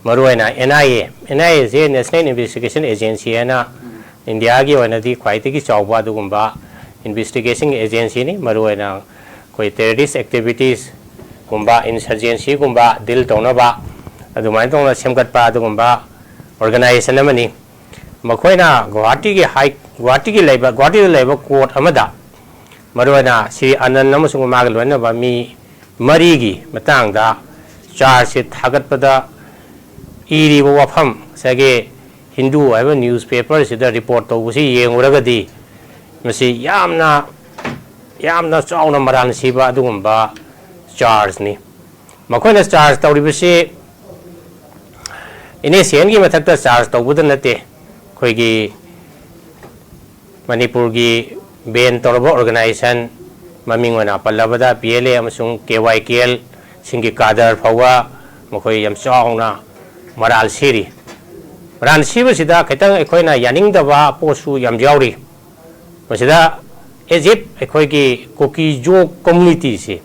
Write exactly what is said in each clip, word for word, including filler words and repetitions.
ꯃꯔꯨꯑꯣꯏꯅ and I A, and ꯑꯥꯏ ꯑꯦꯁꯦ National Investigation Agency ꯍꯥꯏꯅ ꯏꯟꯗꯤꯌꯥꯒꯤ ꯑꯣꯏꯅꯗꯤ ꯈ꯭ꯋꯥꯏꯗꯒꯤ ꯆꯥꯎꯕ ꯑꯗꯨꯒꯨꯝꯕ investigation agencyꯅꯤ꯫ ꯃꯔꯨꯑꯣꯏꯅ ꯑꯩꯈꯣꯏ terrorist activitiesꯒꯨꯝꯕ, insurgencyꯒꯨꯝꯕ deal ꯇꯧꯅꯕ ꯑꯗꯨꯃꯥꯏꯅ ꯇꯧꯅ ꯁꯦꯝꯒꯠꯄ ꯑꯗꯨꯒꯨꯝꯕ organization ꯑꯃꯅꯤ꯫ ꯃꯈꯣꯏꯅ ꯒꯨꯋꯥꯍꯥꯇꯤꯒꯤ ꯍꯥꯏ, ꯒꯨꯋꯥꯍꯥꯇꯤꯒꯤ ꯂꯩꯕ, ꯒꯨꯋꯥꯍꯥꯇꯤꯗ ꯂꯩꯕ court ꯑꯃꯗ ꯃꯔꯨꯑꯣꯏꯅ ꯁ꯭ꯔꯤ ꯑꯅꯟ ꯑꯃꯁꯨꯡ ꯃꯥꯒ ꯂꯣꯏꯅꯕ ꯃꯤ ꯃꯔꯤꯒꯤ ꯃꯇꯥꯡꯗ charge sheet ꯊꯥꯒꯠꯄꯗ ꯏꯔꯤꯕ ꯋꯥꯐꯝ, ꯉꯁꯥꯏꯒꯤ ꯍꯤꯟꯗꯨ ꯍꯥꯏꯕ newspaperꯁꯤꯗ report ꯇꯧꯕꯁꯤ ꯌꯦꯡꯂꯨꯔꯒꯗꯤ ꯃꯁꯤ ꯌꯥꯝꯅ, ꯌꯥꯝꯅ ꯆꯥꯎꯅ ꯃꯔꯥꯜ ꯁꯤꯕ ꯑꯗꯨꯒꯨꯝꯕ chargeꯅꯤ꯫ ꯃꯈꯣꯏꯅ charge ꯇꯧꯔꯤꯕꯁꯤ N S C Nꯒꯤ ꯃꯊꯛꯇ charge ꯇꯧꯕꯗ ꯅꯠꯇꯦ, ꯑꯩꯈꯣꯏꯒꯤ ꯃꯅꯤꯄꯨꯔꯒꯤ ban ꯇꯧꯔꯕ organization, ꯃꯃꯤꯡ ꯑꯣꯏꯅ ꯄꯜꯂꯕꯗ P L A ꯑꯃꯁꯨꯡ K Y K L ꯁꯤꯡꯒꯤ cadre ꯐꯥꯎꯕ ꯃꯈꯣꯏ ꯌꯥꯝ ꯆꯥꯎꯅ ꯃꯔꯥꯜ ꯁꯤꯔꯤ꯫ ꯃꯔꯥꯜ ꯁꯤꯕꯁꯤꯗ ꯈꯤꯇꯪ ꯑꯩꯈꯣꯏꯅ ꯌꯥꯅꯤꯡꯗꯕ ꯄꯣꯠꯁꯨ ꯌꯥꯝ ꯌꯥꯎꯔꯤ꯫ ꯃꯁꯤꯗ as if ꯑꯩꯈꯣꯏꯒꯤ ꯀꯨꯀꯤ-ꯖꯣ communityꯁꯤ,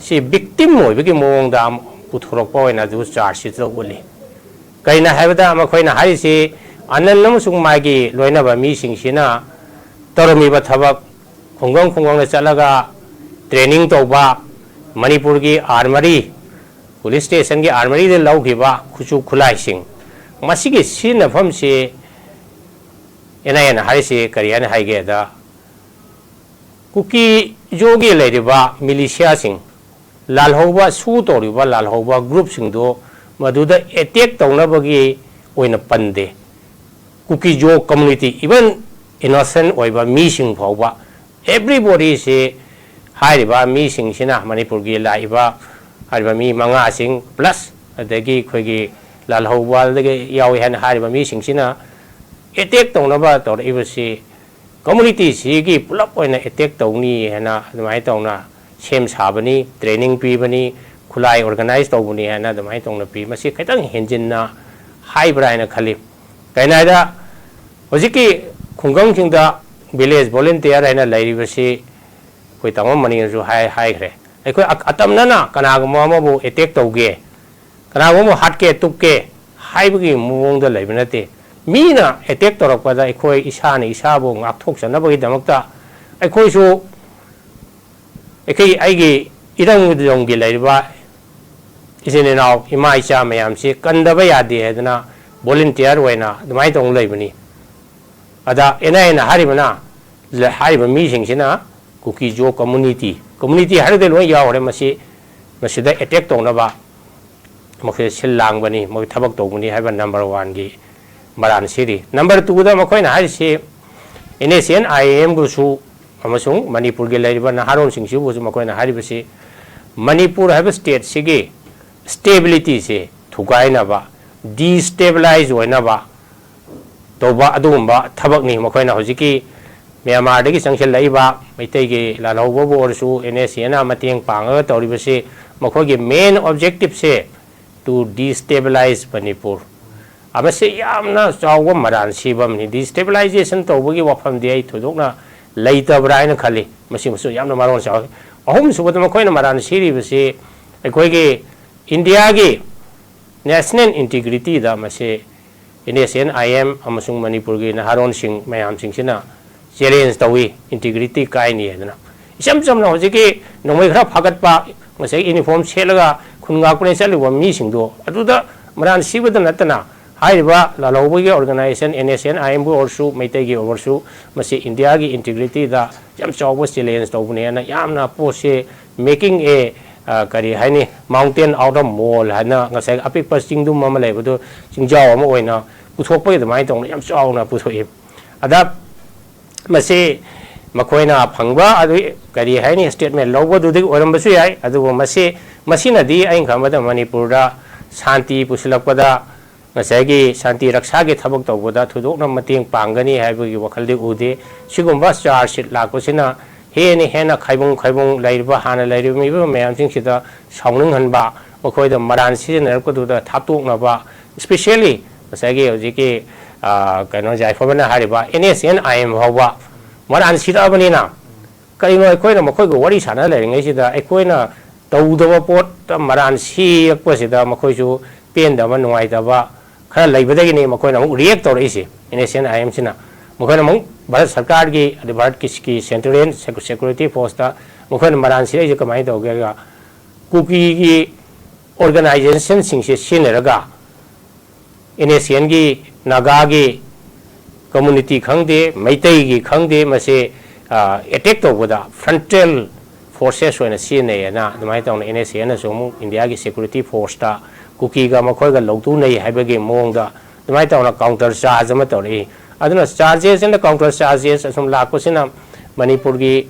ꯁꯤ victim ꯑꯣꯏꯕꯒꯤ ꯃꯑꯣꯡꯗ ꯑꯃ ꯄꯨꯊꯣꯔꯛꯄ ꯑꯣꯏꯅ ꯑꯗꯨ charge sheetꯇ ꯎꯠꯂꯤ꯫ ꯀꯩꯅꯣ ꯍꯥꯏꯕꯗ ꯃꯈꯣꯏꯅ ꯍꯥꯏꯔꯤꯁꯤ, ꯑꯅꯟ ꯑꯃꯁꯨꯡ ꯃꯥꯒꯤ ꯂꯣꯏꯅꯕ ꯃꯤꯁꯤꯡꯁꯤꯅ ꯇꯧꯔꯝꯃꯤꯕ ꯊꯕꯛ, ꯈꯨꯡꯒꯪ ꯈꯨꯡꯒꯪꯗ ꯆꯠꯂꯒ training ꯇꯧꯕ, ꯃꯅꯤꯄꯨꯔꯒꯤ armoury, police stationꯒꯤ armouryꯗ ꯂꯧꯈꯤꯕ ꯈꯨꯠꯁꯨ ꯈꯨꯠꯂꯥꯏꯁꯤꯡ, ꯃꯁꯤꯒꯤ ꯁꯤꯖꯤꯟꯅꯐꯝꯁꯤ N I Aꯅ ꯍꯥꯏꯔꯤꯁꯤ ꯀꯔꯤ ꯍꯥꯏꯅ ꯍꯥꯏꯒꯦꯗ, ꯀꯨꯀꯤ-ꯖꯣꯒꯤ ꯂꯩꯔꯤꯕ militiaꯁꯤꯡ, ꯂꯥꯜꯍꯧꯕ, ꯁꯨ ꯇꯧꯔꯤꯕ ꯂꯥꯜꯍꯧꯕ groupꯁꯤꯡꯗꯨ ꯃꯗꯨꯗ attack ꯇꯧꯅꯕꯒꯤ ꯑꯣꯏꯅ ꯄꯟꯗꯦ꯫ ꯀꯨꯀꯤ-ꯖꯣ community, even innocent ꯑꯣꯏꯕ ꯃꯤꯁꯤꯡ ꯐꯥꯎꯕ, everybodyꯁꯤ, ꯍꯥꯏꯔꯤꯕ ꯃꯤꯁꯤꯡꯁꯤꯅ, ꯃꯅꯤꯄꯨꯔꯒꯤ ꯂꯥꯛꯏꯕ ꯍꯥꯏꯔꯤꯕ ꯃꯤ ꯃꯉꯥꯁꯤꯡ plus ꯑꯗꯒꯤ ꯑꯩꯈꯣꯏꯒꯤ ꯂꯥꯜꯍꯧꯕꯗꯒꯤ ꯌꯥꯎꯏ ꯍꯥꯏꯅ ꯍꯥꯏꯔꯤꯕ ꯃꯤꯁꯤꯡꯁꯤꯅ attack ꯇꯧꯅꯕ ꯇꯧꯔꯛꯏꯕꯁꯤ communityꯁꯤꯒꯤ ꯄꯨꯂꯞ ꯑꯣꯏꯅ attack ꯇꯧꯅꯤ ꯍꯥꯏꯅ ꯑꯗꯨꯃꯥꯏꯅ ꯇꯧꯅ ꯁꯦꯝ ꯁꯥꯕꯅꯤ, training ꯄꯤꯕꯅꯤ, ꯈꯨꯠꯂꯥꯏ organize ꯇꯧꯕꯅꯤ ꯍꯥꯏꯅ ꯑꯗꯨꯃꯥꯏꯅ ꯇꯧꯅ ꯄꯤ꯫ ꯃꯁꯤ ꯈꯤꯇꯪ ꯍꯦꯟꯖꯤꯟꯅ ꯍꯥꯏꯕ꯭ꯔꯥ ꯍꯥꯏꯅ ꯈꯜꯂꯤ꯫ ꯀꯩꯅꯣ ꯍꯥꯏꯗ, ꯍꯧꯖꯤꯛꯀꯤ ꯈꯨꯡꯒꯪꯁꯤꯡꯗ village volunteer ꯍꯥꯏꯅ ꯂꯩꯔꯤꯕꯁꯤ ꯑꯩꯈꯣꯏ ꯇꯥꯃꯣ ꯃꯅꯤꯅꯁꯨ ꯍꯥꯏ-, ꯍꯥꯏꯈ꯭ꯔꯦ꯫ ꯑꯩꯈꯣꯏ ꯑ-, ꯑꯇꯝꯅꯅ ꯀꯅꯥꯒꯨꯝꯕ ꯑꯃꯕꯨ attack ꯇꯧꯒꯦ, ꯀꯅꯥꯒꯨꯝꯕ ꯍꯥꯠꯀꯦ ꯇꯨꯞꯀꯦ ꯍꯥꯏꯕꯒꯤ ꯃꯑꯣꯡꯗ ꯂꯩꯕ ꯅꯠꯇꯦ꯫ ꯃꯤꯅ ꯑꯦꯇꯦꯛ ꯇꯧꯔꯛꯄꯗ ꯑꯩꯈꯣꯏ ꯏꯁꯥꯅ ꯏꯁꯥꯕꯨ ꯉꯥꯛꯊꯣꯛꯆꯅꯕꯒꯤꯗꯃꯛꯇ ꯑꯩꯈꯣꯏꯁꯨ, ꯑꯩꯈꯣꯏ, ꯑꯩꯒꯤ ꯏꯔꯝꯗꯝꯒꯤ ꯂꯩꯔꯤꯕ ꯏꯆꯤꯟ ꯏꯅꯥꯎ ꯏꯃꯥ ꯏꯆꯥ ꯃꯌꯥꯝꯁꯤ ꯀꯟꯗꯕ ꯌꯥꯗꯦ ꯍꯥꯏꯗꯅ ꯚꯣꯂꯨꯟꯇꯤꯌꯔ ꯑꯣꯏꯅ ꯑꯗꯨꯃꯥꯏꯅ ꯇꯧꯅ ꯂꯩꯕꯅꯤ꯫ ꯑꯗ ꯑꯦꯟ ꯑꯥꯏ ꯑꯦꯅ ꯍꯥꯏꯔꯤꯕꯅ, ꯍꯥꯏꯔꯤꯕ ꯃꯤꯁꯤꯡꯁꯤꯅ ꯀꯨꯀꯤꯖꯣ ꯀꯝꯃꯨꯅꯤꯇꯤ, ꯀꯝꯃꯨꯅꯤꯇꯤ ꯍꯥꯏꯔꯒꯗꯤ ꯂꯣꯏ ꯌꯥꯎꯔꯦ꯫ ꯃꯁꯤ, ꯃꯁꯤꯗ ꯑꯦꯇꯦꯛ ꯇꯧꯅꯕ ꯃꯈꯣꯏ ꯁꯤꯜ ꯂꯥꯡꯕꯅꯤ, ꯃꯈꯣꯏ ꯊꯕꯛ ꯇꯧꯕꯅꯤ ꯍꯥꯏꯕ ꯅꯝꯕꯔ ꯋꯥꯟꯒꯤ ꯃꯔꯥꯟ ꯁꯤꯔꯤ꯫ ꯅꯝꯕꯔ ꯇꯨꯗ ꯃꯈꯣꯏꯅ ꯍꯥꯏꯔꯤꯁꯤ ꯑꯦꯟ ꯑꯦꯁ ꯑꯦꯟ ꯑꯥꯏ ꯑꯦꯝꯕꯨꯁꯨ ꯑꯃꯁꯨꯡ ꯃꯅꯤꯄꯨꯔꯒꯤ ꯂꯩꯔꯤꯕ ꯅꯍꯥꯔꯣꯜꯁꯤꯡꯁꯤꯕꯨꯁꯨ ꯃꯈꯣꯏꯅ ꯍꯥꯏꯔꯤꯕꯁꯤ ꯃꯅꯤꯄꯨꯔ ꯍꯥꯏꯕ ꯁ꯭ꯇꯦꯠꯁꯤꯒꯤ ꯁ꯭ꯇꯦꯕꯤꯂꯤꯇꯤꯁꯦ ꯊꯨꯒꯥꯏꯅꯕ, ꯗꯤꯁꯇꯦꯕꯤꯂꯥꯏꯖ ꯑꯣꯏꯅꯕ ꯇꯧꯕ ꯑꯗꯨꯒꯨꯝꯕ ꯊꯕꯛꯅꯤ꯫ ꯃꯈꯣꯏꯅ ꯍꯧꯖꯤꯛꯀꯤ ꯃ꯭ꯌꯥꯟꯃꯥꯔꯗꯒꯤ ꯆꯪꯁꯤꯜꯂꯛꯏꯕ ꯃꯩꯇꯩꯒꯤ ꯂꯥꯜꯍꯧꯕꯕꯨ ꯑꯣꯏꯔꯁꯨ ꯑꯦꯟ ꯑꯦꯁ ꯑꯦꯅ ꯃꯇꯦꯡ ꯄꯥꯡꯉꯒ ꯇꯧꯔꯤꯕꯁꯤ ꯃꯈꯣꯏꯒꯤ ꯃꯦꯟ ꯑꯣꯕꯖꯦꯛꯇꯤꯞꯁꯦ to destabilize ꯃꯅꯤꯄꯨꯔ꯫ ꯃꯁꯤ ꯌꯥꯝꯅ ꯆꯥꯎꯕ ꯃꯔꯥꯟ ꯁꯤꯕ ꯑꯃꯅꯤ꯫ ꯗꯤꯁꯇꯦꯕꯤꯂꯥꯏꯖꯦꯁꯟ ꯇꯧꯕꯒꯤ ꯋꯥꯐꯝꯗꯤ ꯑꯩ ꯊꯣꯏꯗꯣꯛꯅ ꯂꯩꯇꯕ꯭ꯔꯥ ꯍꯥꯏꯅ ꯈꯜꯂꯤ꯫ ꯃꯁꯤꯃꯁꯨ ꯌꯥꯝꯅ ꯃꯔꯣꯜ ꯆꯥꯎꯏ꯫ ꯑꯍꯨꯝꯁꯨꯕꯗ ꯃꯈꯣꯏꯅ ꯃꯔꯥꯟ ꯁꯤꯔꯤꯕꯁꯤ ꯑꯩꯈꯣꯏꯒꯤ ꯏꯟꯗꯤꯌꯥꯒꯤ ꯅꯦꯁꯅꯦꯜ ꯏꯟꯇꯤꯒ꯭ꯔꯤꯇꯤꯗ ꯃꯁꯤ N S N I M ꯑꯃꯁꯨꯡ ꯃꯅꯤꯄꯨꯔꯒꯤ ꯅꯍꯥꯔꯣꯜꯁꯤꯡ ꯃꯌꯥꯝꯁꯤꯡꯁꯤꯅ ꯆꯦꯂꯦꯟꯖ ꯇꯧꯏ, ꯏꯟꯇꯤꯒ꯭ꯔꯤꯇꯤ ꯀꯥꯏꯅꯤ ꯍꯥꯏꯗꯅ꯫ ꯏꯆꯝ ꯆꯝꯅ ꯍꯧꯖꯤꯛꯀꯤ ꯅꯣꯡꯃꯩ ꯈꯔ ꯐꯥꯒꯠꯄ, ꯉꯁꯥꯏꯒꯤ ꯌꯨꯅꯤꯐꯣꯔꯝ ꯁꯦꯠꯂꯒ ꯈꯨꯟ ꯉꯥꯛꯄꯅꯦ ꯆꯠꯂꯨꯕ ꯃꯤꯁꯤꯡꯗꯣ ꯑꯗꯨꯗ ꯃꯔꯥꯟ ꯁꯤꯕꯗ ꯅꯠꯇꯅ ꯍꯥꯏꯔꯤꯕ ꯂꯥꯜꯍꯧꯕꯒꯤ ꯑꯣꯔꯒꯅꯥꯏꯖꯦꯁꯟ ꯑꯦꯟ ꯑꯦꯁ ꯑꯦꯟ ꯑꯥꯏ ꯑꯦꯝꯕꯨ ꯑꯣꯏꯔꯁꯨ, ꯃꯩꯇꯩꯒꯤ ꯑꯣꯏꯔꯁꯨ, ꯃꯁꯤ ꯏꯟꯗꯤꯌꯥꯒꯤ ꯏꯟꯇꯤꯒ꯭ꯔꯤꯇꯤꯗ ꯌꯥꯝ ꯆꯥꯎꯕ ꯆꯦꯂꯦꯟꯖ ꯇꯧꯕꯅꯦꯅ ꯌꯥꯝꯅ ꯄꯣꯠꯁꯦ making a, ꯑ, ꯀꯔꯤ ꯍꯥꯏꯅꯤ, mountain out of mole ꯍꯥꯏꯅ ꯉꯁꯥꯏ ꯑꯄꯤꯛꯄ ꯆꯤꯡꯗꯨꯝ ꯑꯃ ꯂꯩꯕꯗꯨ ꯆꯤꯡꯖꯥꯎ ꯑꯃ ꯑꯣꯏꯅ ꯄꯨꯊꯣꯛꯄꯒꯤ ꯑꯗꯨꯃꯥꯏꯅ ꯇꯧꯅ ꯌꯥꯝ ꯆꯥꯎꯅ ꯄꯨꯊꯣꯛꯏ꯫ ꯑꯗ ꯃꯁꯤ ꯃꯈꯣꯏꯅ ꯐꯪꯕ ꯑꯗꯨ ꯀꯔꯤ ꯍꯥꯏꯅꯤ, ꯁ꯭ꯇꯦꯠꯃꯦꯟ ꯂꯧꯕꯗꯨꯗꯒꯤ ꯑꯣꯏꯔꯝꯕꯁꯨ ꯌꯥꯏ꯫ ꯑꯗꯨꯕꯨ ꯃꯁꯤ, ꯃꯁꯤꯅꯗꯤ ꯑꯩꯅ ꯈꯟꯕꯗ ꯃꯅꯤꯄꯨꯔꯗ ꯁꯥꯟꯇꯤ ꯄꯨꯁꯤꯜꯂꯛꯄꯗ, ꯉꯁꯥꯏꯒꯤ ꯁꯥꯟꯇꯤ ꯔꯛꯁꯥꯒꯤ ꯊꯕꯛ ꯇꯧꯕꯗ ꯊꯣꯏꯗꯣꯛꯅ ꯃꯇꯦꯡ ꯄꯥꯡꯒꯅꯤ ꯍꯥꯏꯕꯒꯤ ꯋꯥꯈꯜꯗꯤ ꯎꯗꯦ꯫ ꯁꯤꯒꯨꯝꯕ ꯆꯥꯔꯖ ꯁꯤꯠ ꯂꯥꯛꯄꯁꯤꯅ ꯍꯦꯟꯅ ꯍꯦꯟꯅ ꯈꯥꯏꯕꯨꯡ ꯈꯥꯏꯕꯨꯡ ꯂꯩꯔꯤꯕ, ꯍꯥꯟꯅ ꯂꯩꯔꯤꯕ ꯃꯤꯑꯣꯏꯕ ꯃꯌꯥꯝꯁꯤꯡꯁꯤꯗ ꯁꯥꯎꯅꯤꯡꯍꯟꯕ, ꯃꯈꯣꯏꯗ ꯃꯔꯥꯟ ꯁꯤꯖꯤꯟꯅꯔꯛꯄꯗꯨꯗ ꯊꯥꯞꯇꯣꯛꯅꯕ, especially ꯉꯁꯥꯏꯒꯤ ꯍꯧꯖꯤꯛꯀꯤ, ꯑ, ꯀꯩꯅꯣ, ꯌꯥꯏꯐꯕꯅ ꯍꯥꯏꯔꯤꯕ N S N I M ꯐꯥꯎꯕ ꯃꯔꯥꯟ ꯁꯤꯔꯛꯑꯕꯅꯤꯅ, ꯀꯔꯤꯅꯣ ꯑꯩꯈꯣꯏꯅ ꯃꯈꯣꯏꯒ ꯋꯥꯔꯤ ꯁꯥꯟꯅ ꯂꯩꯔꯤꯉꯩꯁꯤꯗ ꯑꯩꯈꯣꯏꯅ ꯇꯧꯗꯕ ꯄꯣꯠꯇ ꯃꯔꯥꯟ ꯁꯤꯔꯛꯄꯁꯤꯗ ꯃꯈꯣꯏꯁꯨ ꯄꯦꯟꯗꯕ, ꯅꯨꯡꯉꯥꯏꯇꯕ ꯈꯔ ꯂꯩꯕꯗꯒꯤꯅꯤ ꯃꯈꯣꯏꯅ ꯑꯃꯨꯛ ꯔꯤꯌꯦꯛ ꯇꯧꯔꯛꯏꯁꯦ, ꯑꯦꯟ ꯑꯦꯁ ꯑꯦꯟ ꯑꯥꯏ ꯑꯦꯝꯁꯤꯅ꯫ ꯃꯈꯣꯏꯅ ꯑꯃꯨꯛ ꯚꯥꯔꯠ ꯁꯔꯀꯥꯔꯒꯤ, ꯑꯗꯩ ꯚꯥꯔꯠꯀꯤ ꯁꯦꯟꯇ꯭ꯔꯦꯜ ꯁꯦꯀ꯭ꯌꯨꯔꯤꯇꯤ ꯐꯣꯔꯁꯇ ꯃꯈꯣꯏꯅ ꯃꯔꯥꯟ ꯁꯤꯔꯛꯏꯁꯦ ꯀꯃꯥꯏꯅ ꯇꯧꯒꯦ ꯍꯥꯏꯔꯒ, ꯀꯨꯀꯤꯒꯤ ꯑꯣꯔꯒꯅꯥꯏꯖꯦꯁꯟꯁꯤꯡꯁꯦ ꯁꯤꯖꯤꯟꯅꯔꯒ ꯑꯦꯟ ꯑꯦꯁ ꯑꯦꯟꯒꯤ, ꯅꯥꯒꯥꯒꯤ ꯀꯝꯃꯨꯅꯤꯇꯤ ꯈꯪꯗꯦ, ꯃꯩꯇꯩꯒꯤ ꯈꯪꯗꯦ, ꯃꯁꯦ ꯑꯦꯇꯦꯛ ꯇꯧꯕꯗ ꯐ꯭ꯔꯟꯇꯦꯜ ꯐꯣꯔꯁꯦꯁ ꯑꯣꯏꯅ ꯁꯤꯖꯤꯟꯅꯩꯌꯦꯅ ꯑꯗꯨꯃꯥꯏꯅ ꯇꯧꯅ ꯑꯦꯟ ꯑꯦꯁ ꯑꯦꯟꯅꯁꯨ ꯑꯃꯨꯛ ꯏꯟꯗꯤꯌꯥꯒꯤ ꯁꯦꯀ꯭ꯌꯨꯔꯤꯇꯤ ꯐꯣꯔꯁꯇ ꯀꯨꯀꯤꯒ ꯃꯈꯣꯏꯒ ꯂꯧꯇꯨꯅꯩ ꯍꯥꯏꯕꯒꯤ ꯃꯑꯣꯡꯗ ꯑꯗꯨꯃꯥꯏꯅ ꯇꯧꯅ ꯀꯥꯎꯟꯇꯔ ꯆꯥꯔꯖ ꯑꯃ ꯇꯧꯔꯛꯏ꯫ ꯑꯗꯨꯅ ꯆꯥꯔꯖꯦꯁ ꯑꯦꯟ ꯀꯥꯎꯟꯇꯔ ꯆꯥꯔꯖꯦꯁ ꯑꯁꯨꯝ ꯂꯥꯛꯄꯁꯤꯅ ꯃꯅꯤꯄꯨꯔꯒꯤ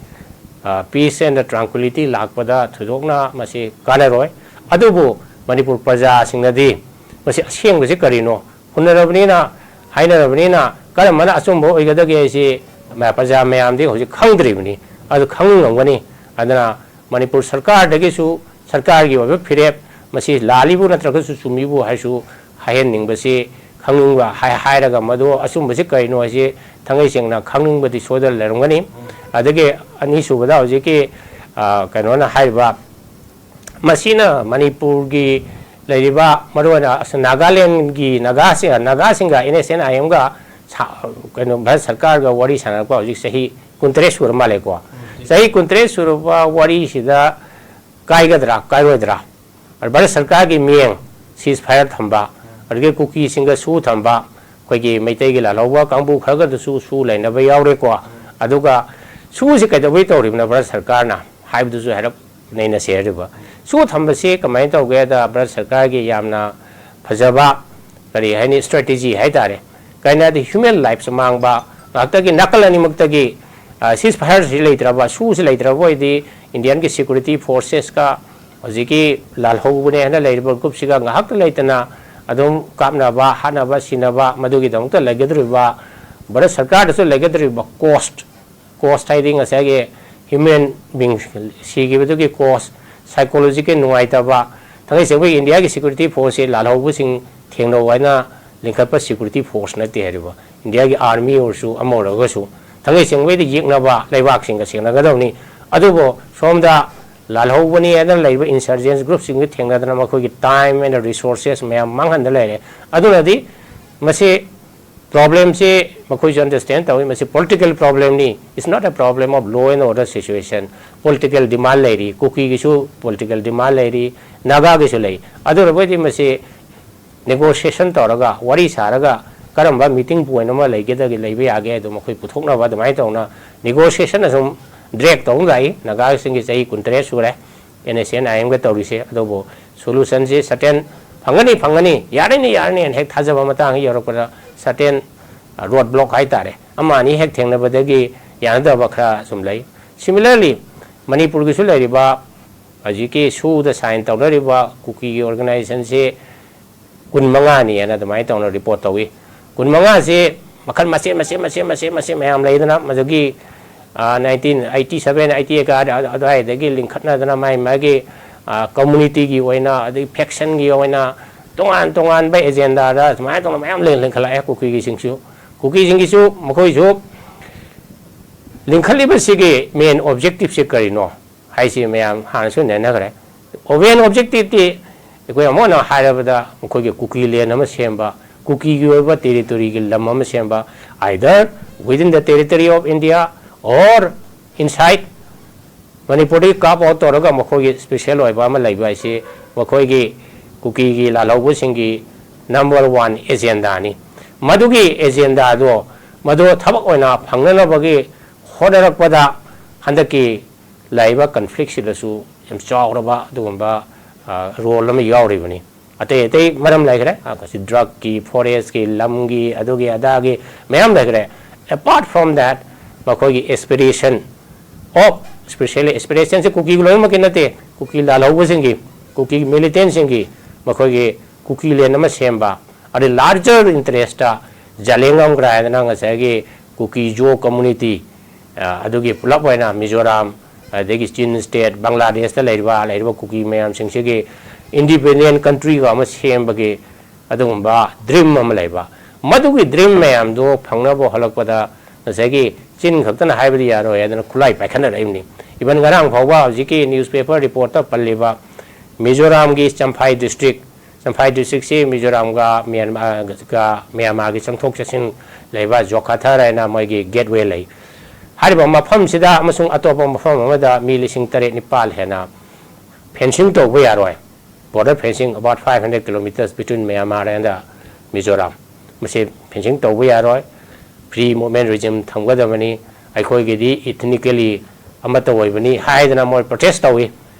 ꯄꯤꯁ ꯑꯦꯟ ꯇ꯭ꯔꯥꯡꯀ꯭ꯋꯤꯂꯤꯇꯤ ꯂꯥꯛꯄꯗ ꯊꯣꯏꯗꯣꯛꯅ ꯃꯁꯤ ꯀꯥꯟꯅꯔꯣꯏ꯫ ꯑꯗꯨꯕꯨ ꯃꯅꯤꯄꯨꯔ ꯄ꯭ꯔꯖꯥꯁꯤꯡꯅꯗꯤ ꯃꯁꯤ ꯑꯁꯦꯡꯕꯁꯤ ꯀꯔꯤꯅꯣ ꯍꯨꯟꯅꯔꯕꯅꯤꯅ, ꯍꯥꯏꯅꯔꯕꯅꯤꯅ ꯀꯔꯝꯕꯅ ꯑꯆꯨꯝꯕ ꯑꯣꯏꯒꯗꯒꯦ ꯍꯥꯏꯁꯤ ꯃ-, ꯄ꯭ꯔꯖꯥ ꯃꯌꯥꯝꯗꯤ ꯍꯧꯖꯤꯛ ꯈꯪꯗ꯭ꯔꯤꯕꯅꯤ꯫ ꯑꯗꯨ ꯈꯪꯅꯤꯡꯉꯝꯒꯅꯤ꯫ ꯑꯗꯨꯅ ꯃꯅꯤꯄꯨꯔ ꯁꯔꯀꯥꯔꯗꯒꯤꯁꯨ ꯁꯔꯀꯥꯔꯒꯤ ꯑꯣꯏꯕ ꯐꯤꯔꯦꯞ, ꯃꯁꯤ ꯂꯥꯜꯂꯤꯕꯨ ꯅꯠꯇ꯭ꯔꯒꯁꯨ ꯆꯨꯝꯃꯤꯕꯨ ꯍꯥꯏꯁꯨ ꯍꯥꯏꯍꯟꯅꯤꯡꯕꯁꯤ, ꯈꯪꯅꯤꯡꯕ ꯍꯥꯏ-, ꯍꯥꯏꯔꯒ ꯃꯗꯨ ꯑꯆꯨꯝꯕꯁꯤ ꯀꯔꯤꯅꯣ ꯍꯥꯏꯁꯤ ꯊꯥꯡꯒꯩ ꯁꯦꯡꯅ ꯈꯪꯅꯤꯡꯕꯗꯤ ꯁꯣꯏꯗꯅ ꯂꯩꯔꯝꯒꯅꯤ꯫ ꯑꯗꯒꯤ ꯑꯅꯤꯁꯨꯕꯗ ꯍꯧꯖꯤꯛꯀꯤ, ꯑ, ꯀꯩꯅꯣꯅ ꯍꯥꯏꯔꯤꯕ, ꯃꯁꯤꯅ ꯃꯅꯤꯄꯨꯔꯒꯤ ꯂꯩꯔꯤꯕ ꯃꯔꯨꯑꯣꯏꯅ ꯑꯁ ꯅꯥꯒꯥꯂꯦꯟꯒꯤ ꯅꯥꯒꯥꯁꯤ-, ꯅꯥꯒꯥꯁꯤꯡꯒ ꯑꯦꯟ ꯑꯦꯁ ꯑꯦꯟ ꯑꯥꯏ ꯑꯦꯝꯒ ꯁꯥ-, ꯀꯩꯅꯣ, ꯚꯥꯔꯠ ꯁꯔꯀꯥꯔꯒ ꯋꯥꯔꯤ ꯁꯥꯟꯅꯔꯛꯄ ꯍꯧꯖꯤꯛ ꯆꯍꯤ ꯀꯨꯟꯇꯔꯦꯠ ꯁꯨꯔ ꯃꯥꯜꯂꯦꯀꯣ꯫ ꯆꯍꯤ ꯀꯨꯟꯇꯔꯦꯠ ꯁꯨꯔꯕ ꯋꯥꯔꯤꯁꯤꯗ ꯀꯥꯏꯒꯗ꯭ꯔꯥ, ꯀꯥꯏꯔꯣꯏꯗ꯭ꯔꯥ? ꯑꯗ ꯚꯥꯔꯠ ꯁꯔꯀꯥꯔꯒꯤ ꯃꯤꯠꯌꯦꯡ, ceasefire ꯊꯝꯕ, ꯑꯗꯒꯤ ꯀꯨꯀꯤꯁꯤꯡꯒ ꯁꯨ ꯊꯝꯕ, ꯑꯩꯈꯣꯏꯒꯤ ꯃꯩꯇꯩꯒꯤ ꯂꯥꯜꯍꯧꯕ ꯀꯥꯡꯕꯨ ꯈꯔꯒꯗꯁꯨ ꯁꯨ ꯂꯩꯅꯕ ꯌꯥꯎꯔꯦꯀꯣ꯫ ꯑꯗꯨꯒ ꯁꯨꯁꯤ ꯀꯩꯗꯧꯕꯩ ꯇꯧꯔꯤꯕꯅꯣ ꯚꯥꯔꯠ ꯁꯔꯀꯥꯔꯅ ꯍꯥꯏꯕꯗꯨꯁꯨ ꯍꯥꯏꯔꯞ ꯅꯩꯅꯁꯦ꯫ ꯍꯥꯏꯔꯤꯕ ꯁꯨ ꯊꯝꯕꯁꯤ ꯀꯃꯥꯏꯅ ꯇꯧꯒꯦꯗ, ꯚꯥꯔꯠ ꯁꯔꯀꯥꯔꯒꯤ ꯌꯥꯝꯅ ꯐꯖꯕ, ꯀꯔꯤ ꯍꯥꯏꯅꯤ, ꯁ꯭ꯇ꯭ꯔꯦꯇꯦꯖꯤ ꯍꯥꯏꯇꯥꯔꯦ꯫ ꯀꯩꯅꯣ ꯍꯥꯏꯗꯤ ꯍ꯭ꯌꯨꯃꯦꯟ ꯂꯥꯏꯐꯁꯨ ꯃꯥꯡꯕ, ꯉꯥꯏꯍꯥꯛꯇꯒꯤ ꯅꯥꯀꯜ ꯑꯅꯤꯃꯛꯇꯒꯤ, ꯑ, ceasefire ꯁꯤ ꯂꯩꯇ꯭ꯔꯕ, ꯁꯨꯁꯤ ꯂꯩꯇ꯭ꯔꯕ ꯑꯣꯏꯗꯤ ꯏꯟꯗꯤꯌꯥꯟꯒꯤ ꯁꯦꯀ꯭ꯌꯨꯔꯤꯇꯤ ꯐꯣꯔꯁꯦꯁꯀ ꯍꯧꯖꯤꯛꯀꯤ ꯂꯥꯜꯍꯧꯕꯅꯦ ꯍꯥꯏꯅ ꯂꯩꯔꯤꯕ ꯒ꯭ꯔꯨꯞꯁꯤꯒ ꯉꯥꯏꯍꯥꯛꯇ ꯂꯩꯇꯅ ꯑꯗꯨꯝ ꯀꯥꯞꯅꯕ, ꯍꯥꯠꯅꯕ, ꯁꯤꯅꯕ, ꯃꯗꯨꯒꯤꯗꯃꯛꯇ ꯂꯩꯒꯗꯧꯔꯤꯕ, ꯚꯥꯔꯠ ꯁꯔꯀꯥꯔꯗꯁꯨ ꯂꯩꯒꯗꯧꯔꯤꯕ ꯀꯣꯁ, ꯀꯣꯁ ꯍꯥꯏꯗꯤ ꯉꯁꯥꯏꯒꯤ ꯍ꯭ꯌꯨꯃꯦꯟ ꯕꯤꯡ ꯁꯤꯈꯤꯕꯗꯨꯒꯤ ꯀꯣꯁ, ꯁꯥꯏꯀꯣꯂꯣꯖꯤꯀꯦꯜ ꯅꯨꯡꯉꯥꯏꯇꯕ, ꯊꯥꯡꯒꯩ ꯁꯦꯡꯅ ꯑꯩꯈꯣꯏ ꯏꯟꯗꯤꯌꯥꯒꯤ ꯁꯦꯀ꯭ꯌꯨꯔꯤꯇꯤ ꯐꯣꯔꯁꯁꯤ ꯂꯥꯜꯍꯧꯕꯁꯤꯡ ꯊꯦꯡꯅꯧ ꯍꯥꯏꯅ ꯂꯤꯡꯈꯠꯄ ꯁꯦꯀ꯭ꯌꯨꯔꯤꯇꯤ ꯐꯣꯔꯁ ꯅꯠꯇꯦ ꯍꯥꯏꯔꯤꯕ꯫ ꯏꯟꯗꯤꯌꯥꯒꯤ ꯑꯥꯔꯃꯤ ꯑꯣꯏꯔꯁꯨ ꯑꯃ ꯑꯣꯏꯔꯒꯁꯨ ꯊꯥꯡꯒꯩ ꯁꯦꯡꯅ ꯑꯩꯈꯣꯏꯗ ꯌꯦꯛꯅꯕ ꯂꯩꯕꯥꯛꯁꯤꯡꯒ ꯁꯦꯡꯅꯒꯗꯕꯅꯤ꯫ ꯑꯗꯨꯕꯨ ꯁꯣꯝꯗ ꯂꯥꯜꯍꯧꯕꯅꯤ ꯍꯥꯏꯗꯅ ꯂꯩꯔꯤꯕ insurgents group ꯁꯤꯡꯒ ꯊꯦꯡꯅꯗꯅ ꯃꯈꯣꯏꯒꯤ time and resources ꯃꯌꯥꯝ ꯃꯥꯡꯍꯟꯗ ꯂꯩꯔꯦ꯫ ꯑꯗꯨꯅꯗꯤ ꯃꯁꯤ problemꯁꯤ ꯃꯈꯣꯏꯁꯨ understand ꯇꯧꯏ꯫ ꯃꯁꯤ political problemꯅꯤ, it's not a problem of law and order situation꯫ Political demand ꯂꯩꯔꯤ, ꯀꯨꯀꯤꯒꯤꯁꯨ political demand ꯂꯩꯔꯤ, ꯅꯥꯒꯥꯒꯤꯁꯨ ꯂꯩ꯫ ꯑꯗꯨ ꯑꯣꯏꯔꯕꯗꯤ ꯃꯁꯤ negotiation ꯇꯧꯔꯒ, ꯋꯥꯔꯤ ꯁꯥꯔꯒ, ꯀꯔꯝꯕ meeting point ꯑꯃ ꯂꯩꯒꯗꯒꯦ, ꯂꯩꯕ ꯌꯥꯒꯦ ꯍꯥꯏꯗꯣ ꯃꯈꯣꯏ ꯄꯨꯊꯣꯛꯅꯕ ꯑꯗꯨꯃꯥꯏꯅ ꯇꯧꯅ negotiation ꯑꯁꯨꯝ drag ꯇꯧꯅ ꯂꯥꯛꯏ꯫ ꯅꯥꯒꯥꯁꯤꯡꯒꯤ ꯆꯍꯤ ꯀꯨꯟꯇꯔꯦꯠ ꯁꯨꯔꯦ NSCN IMꯒ ꯇꯧꯔꯤꯁꯦ꯫ ꯑꯗꯨꯕꯨ solutionꯁꯤ certain ꯐꯪꯒꯅꯤ, ꯐꯪꯒꯅꯤ, ꯌꯥꯔꯅꯤ, ꯌꯥꯔꯅꯤ ꯍꯥꯏꯅ ꯍꯦꯛ ꯊꯥꯖꯕ ꯃꯇꯥꯡ ꯌꯧꯔꯛꯄꯗ certain road block ꯍꯥꯏꯇꯥꯔꯦ, ꯑꯃ ꯑꯅꯤ ꯍꯦꯛ ꯊꯦꯡꯅꯕꯗꯒꯤ ꯌꯥꯅꯗꯕ ꯈꯔ ꯁꯨꯝ ꯂꯩ꯫ Similarly, ꯃꯅꯤꯄꯨꯔꯒꯤꯁꯨ ꯂꯩꯔꯤꯕ ꯍꯧꯖꯤꯛꯀꯤ SoOꯗ sign ꯇꯧꯅꯔꯤꯕ ꯀꯨꯀꯤꯒꯤ organizationꯁꯤ ꯀꯨꯟ ꯃꯉꯥꯅꯤ ꯍꯥꯏꯅ ꯑꯗꯨꯃꯥꯏꯅ ꯇꯧꯅ report ꯇꯧꯏ꯫ ꯀꯨꯟ ꯃꯉꯥꯁꯤ ꯃꯈꯜ ꯃꯆꯦꯠ ꯃꯆꯦꯠ ꯃꯆꯦꯠ ꯃꯆꯦꯠ ꯃꯆꯦꯠ ꯃꯌꯥꯝ ꯂꯩꯗꯅ, ꯃꯗꯨꯒꯤ nineteen eighty seven eighty eight ꯑꯗꯨꯋꯥꯏꯗꯒꯤ ꯂꯤꯡꯈꯠꯅꯗꯅ ꯃꯥꯏ ꯃꯥꯒꯤ communityꯒꯤ ꯑꯣꯏꯅ, ꯑꯗꯩ factionꯒꯤ ꯑꯣꯏꯅ ꯇꯣꯉꯥꯟ ꯇꯣꯉꯥꯟꯕ agendaꯗ ꯁꯨꯃꯥꯏꯅ ꯇꯧꯅ ꯃꯌꯥꯝ ꯂꯤꯡꯈꯠꯂꯛꯑꯦ꯫ ꯀꯨꯀꯤꯒꯤꯁꯤꯡꯁꯨ, ꯀꯨꯀꯤꯁꯤꯡꯒꯤꯁꯨ ꯃꯈꯣꯏꯁꯨ ꯂꯤꯡꯈꯠꯂꯤꯕꯁꯤꯒꯤ main objectiveꯁꯤ ꯀꯔꯤꯅꯣ ꯍꯥꯏꯁꯤ ꯃꯌꯥꯝ ꯍꯥꯟꯅꯁꯨ ꯅꯩꯅꯈ꯭ꯔꯦ꯫ Main objectiveꯇꯤ ꯑꯩꯈꯣꯏ ꯑꯃꯨꯛ ꯍꯟꯅ ꯍꯥꯏꯔꯕꯗ ꯃꯈꯣꯏꯒꯤ ꯀꯨꯀꯤ land ꯑꯃ ꯁꯦꯝꯕ, ꯀꯨꯀꯤꯒꯤ ꯑꯣꯏꯕ territoryꯒꯤ ꯂꯝ ꯑꯃ ꯁꯦꯝꯕ, either within the territory of India or inside ꯃꯅꯤꯄꯨꯔꯗꯒꯤ carve out ꯇꯧꯔꯒ ꯃꯈꯣꯏꯒꯤ special ꯑꯣꯏꯕ ꯑꯃ ꯂꯩꯕ ꯍꯥꯏꯁꯤ ꯃꯈꯣꯏꯒꯤ ꯀꯨꯀꯤꯒꯤ ꯂꯥꯜꯍꯧꯕꯁꯤꯡꯒꯤ number one agendaꯅꯤ꯫ ꯃꯗꯨꯒꯤ agendaꯗꯣ ꯃꯗꯨ ꯊꯕꯛ ꯑꯣꯏꯅ ꯐꯪꯅꯅꯕꯒꯤ ꯍꯣꯠꯅꯔꯛꯄꯗ ꯍꯟꯗꯛꯀꯤ ꯂꯥꯛꯏꯕ conflictꯁꯤꯗꯁꯨ ꯌꯥꯝ ꯆꯥꯎꯔꯕ ꯑꯗꯨꯒꯨꯝꯕ role ꯑꯃ ꯌꯥꯎꯔꯤꯕꯅꯤ꯫ ꯑꯇꯩ ꯑꯇꯩ ꯃꯔꯝ ꯂꯩꯈ꯭ꯔꯦ, ꯑꯩꯈꯣꯏꯁꯤ drugꯀꯤ, forestꯀꯤ, ꯂꯝꯒꯤ, ꯑꯗꯨꯒꯤ ꯑꯗꯥꯒꯤ ꯃꯌꯥꯝ ꯂꯩꯈ꯭ꯔꯦ꯫ Apart from that, ꯃꯈꯣꯏꯒꯤ aspiration of, specially aspirationꯁꯦ ꯀꯨꯀꯤꯒꯤ ꯂꯣꯏꯅꯃꯛꯀꯤ ꯅꯠꯇꯦ, ꯀꯨꯀꯤ ꯂꯥꯜꯍꯧꯕꯁꯤꯡꯒꯤ, ꯀꯨꯀꯤ militantꯁꯤꯡꯒꯤ ꯃꯈꯣꯏꯒꯤ ꯀꯨꯀꯤ land ꯑꯃ ꯁꯦꯝꯕ, ꯑꯗꯩ larger interestꯇ ꯖꯂꯦꯡꯒꯝ ꯒ꯭ꯔꯥꯏꯗꯅ ꯉꯁꯥꯏꯒꯤ ꯀꯨꯀꯤ ꯖꯣ community, ꯑꯗꯨꯒꯤ ꯄꯨꯂꯞ ꯑꯣꯏꯅ ꯃꯤꯖꯣꯔꯥꯝ, ꯑꯗꯒꯤ ꯆꯤꯟ state, ꯕꯪꯒ꯭ꯂꯥꯗꯦꯁꯇ ꯂꯩꯔꯤꯕ, ꯂꯩꯔꯤꯕ ꯀꯨꯀꯤ ꯃꯌꯥꯝꯁꯤꯡꯁꯤꯒꯤ independent countryꯒ ꯑꯃ ꯁꯦꯝꯕꯒꯤ ꯑꯗꯨꯒꯨꯝꯕ dream ꯑꯃ ꯂꯩꯕ꯫ ꯃꯗꯨꯒꯤ dream ꯃꯌꯥꯝꯗꯣ ꯐꯪꯅꯕ ꯍꯣꯠꯂꯛꯄꯗ ꯉꯁꯥꯏꯒꯤ ꯆꯤꯟ ꯈꯛꯇꯅ ꯍꯥꯏꯕꯗꯤ ꯌꯥꯔꯣꯏ ꯍꯥꯏꯗꯅ ꯈꯨꯠꯂꯥꯏ ꯄꯥꯏꯈꯠꯅꯔꯛꯏꯕꯅꯤ꯫ Even ꯉꯔꯥꯡ ꯐꯥꯎꯕ ꯍꯧꯖꯤꯛꯀꯤ newspaper reportꯇ ꯄꯜꯂꯤꯕ ꯃꯤꯖꯣꯔꯥꯝꯒꯤ ꯆꯝꯐꯥꯏ district, ꯆꯝꯐꯥꯏ districtꯁꯤ ꯃꯤꯖꯣꯔꯥꯝꯒ ꯃ꯭ꯌꯥꯟꯃꯥꯔꯒ, ꯃ꯭ꯌꯥꯟꯃꯥꯔꯒꯤ ꯆꯪꯊꯣꯛ ꯆꯠꯁꯤꯟ ꯂꯩꯕ ꯖꯣꯈꯥꯊꯔ ꯍꯥꯏꯅ ꯃꯣꯏꯒꯤ gateway ꯂꯩ꯫ ꯍꯥꯏꯔꯤꯕ ꯃꯐꯝꯁꯤꯗ ꯑꯃꯁꯨꯡ ꯑꯇꯣꯞꯄ ꯃꯐꯝ ꯑꯃꯗ ꯃꯤ ꯂꯤꯁꯤꯡ ꯇꯔꯦꯠ ꯅꯤꯄꯥꯜ ꯍꯦꯟꯅ fencing ꯇꯧꯕ ꯌꯥꯔꯣꯏ꯫ Border fencing about five hundred kilometers between Myanmar and, uh, Mizoram. ꯃꯁꯤ fencing ꯇꯧꯕ ꯌꯥꯔꯣꯏ꯫ Free movement regime ꯊꯝꯒꯗꯕꯅꯤ꯫ ꯑꯩꯈꯣꯏꯒꯤꯗꯤ ethnically ꯑꯃꯠꯇ ꯑꯣꯏꯕꯅꯤ ꯍꯥꯏꯗꯅ ꯃꯣꯏ protest ꯇꯧꯏ꯫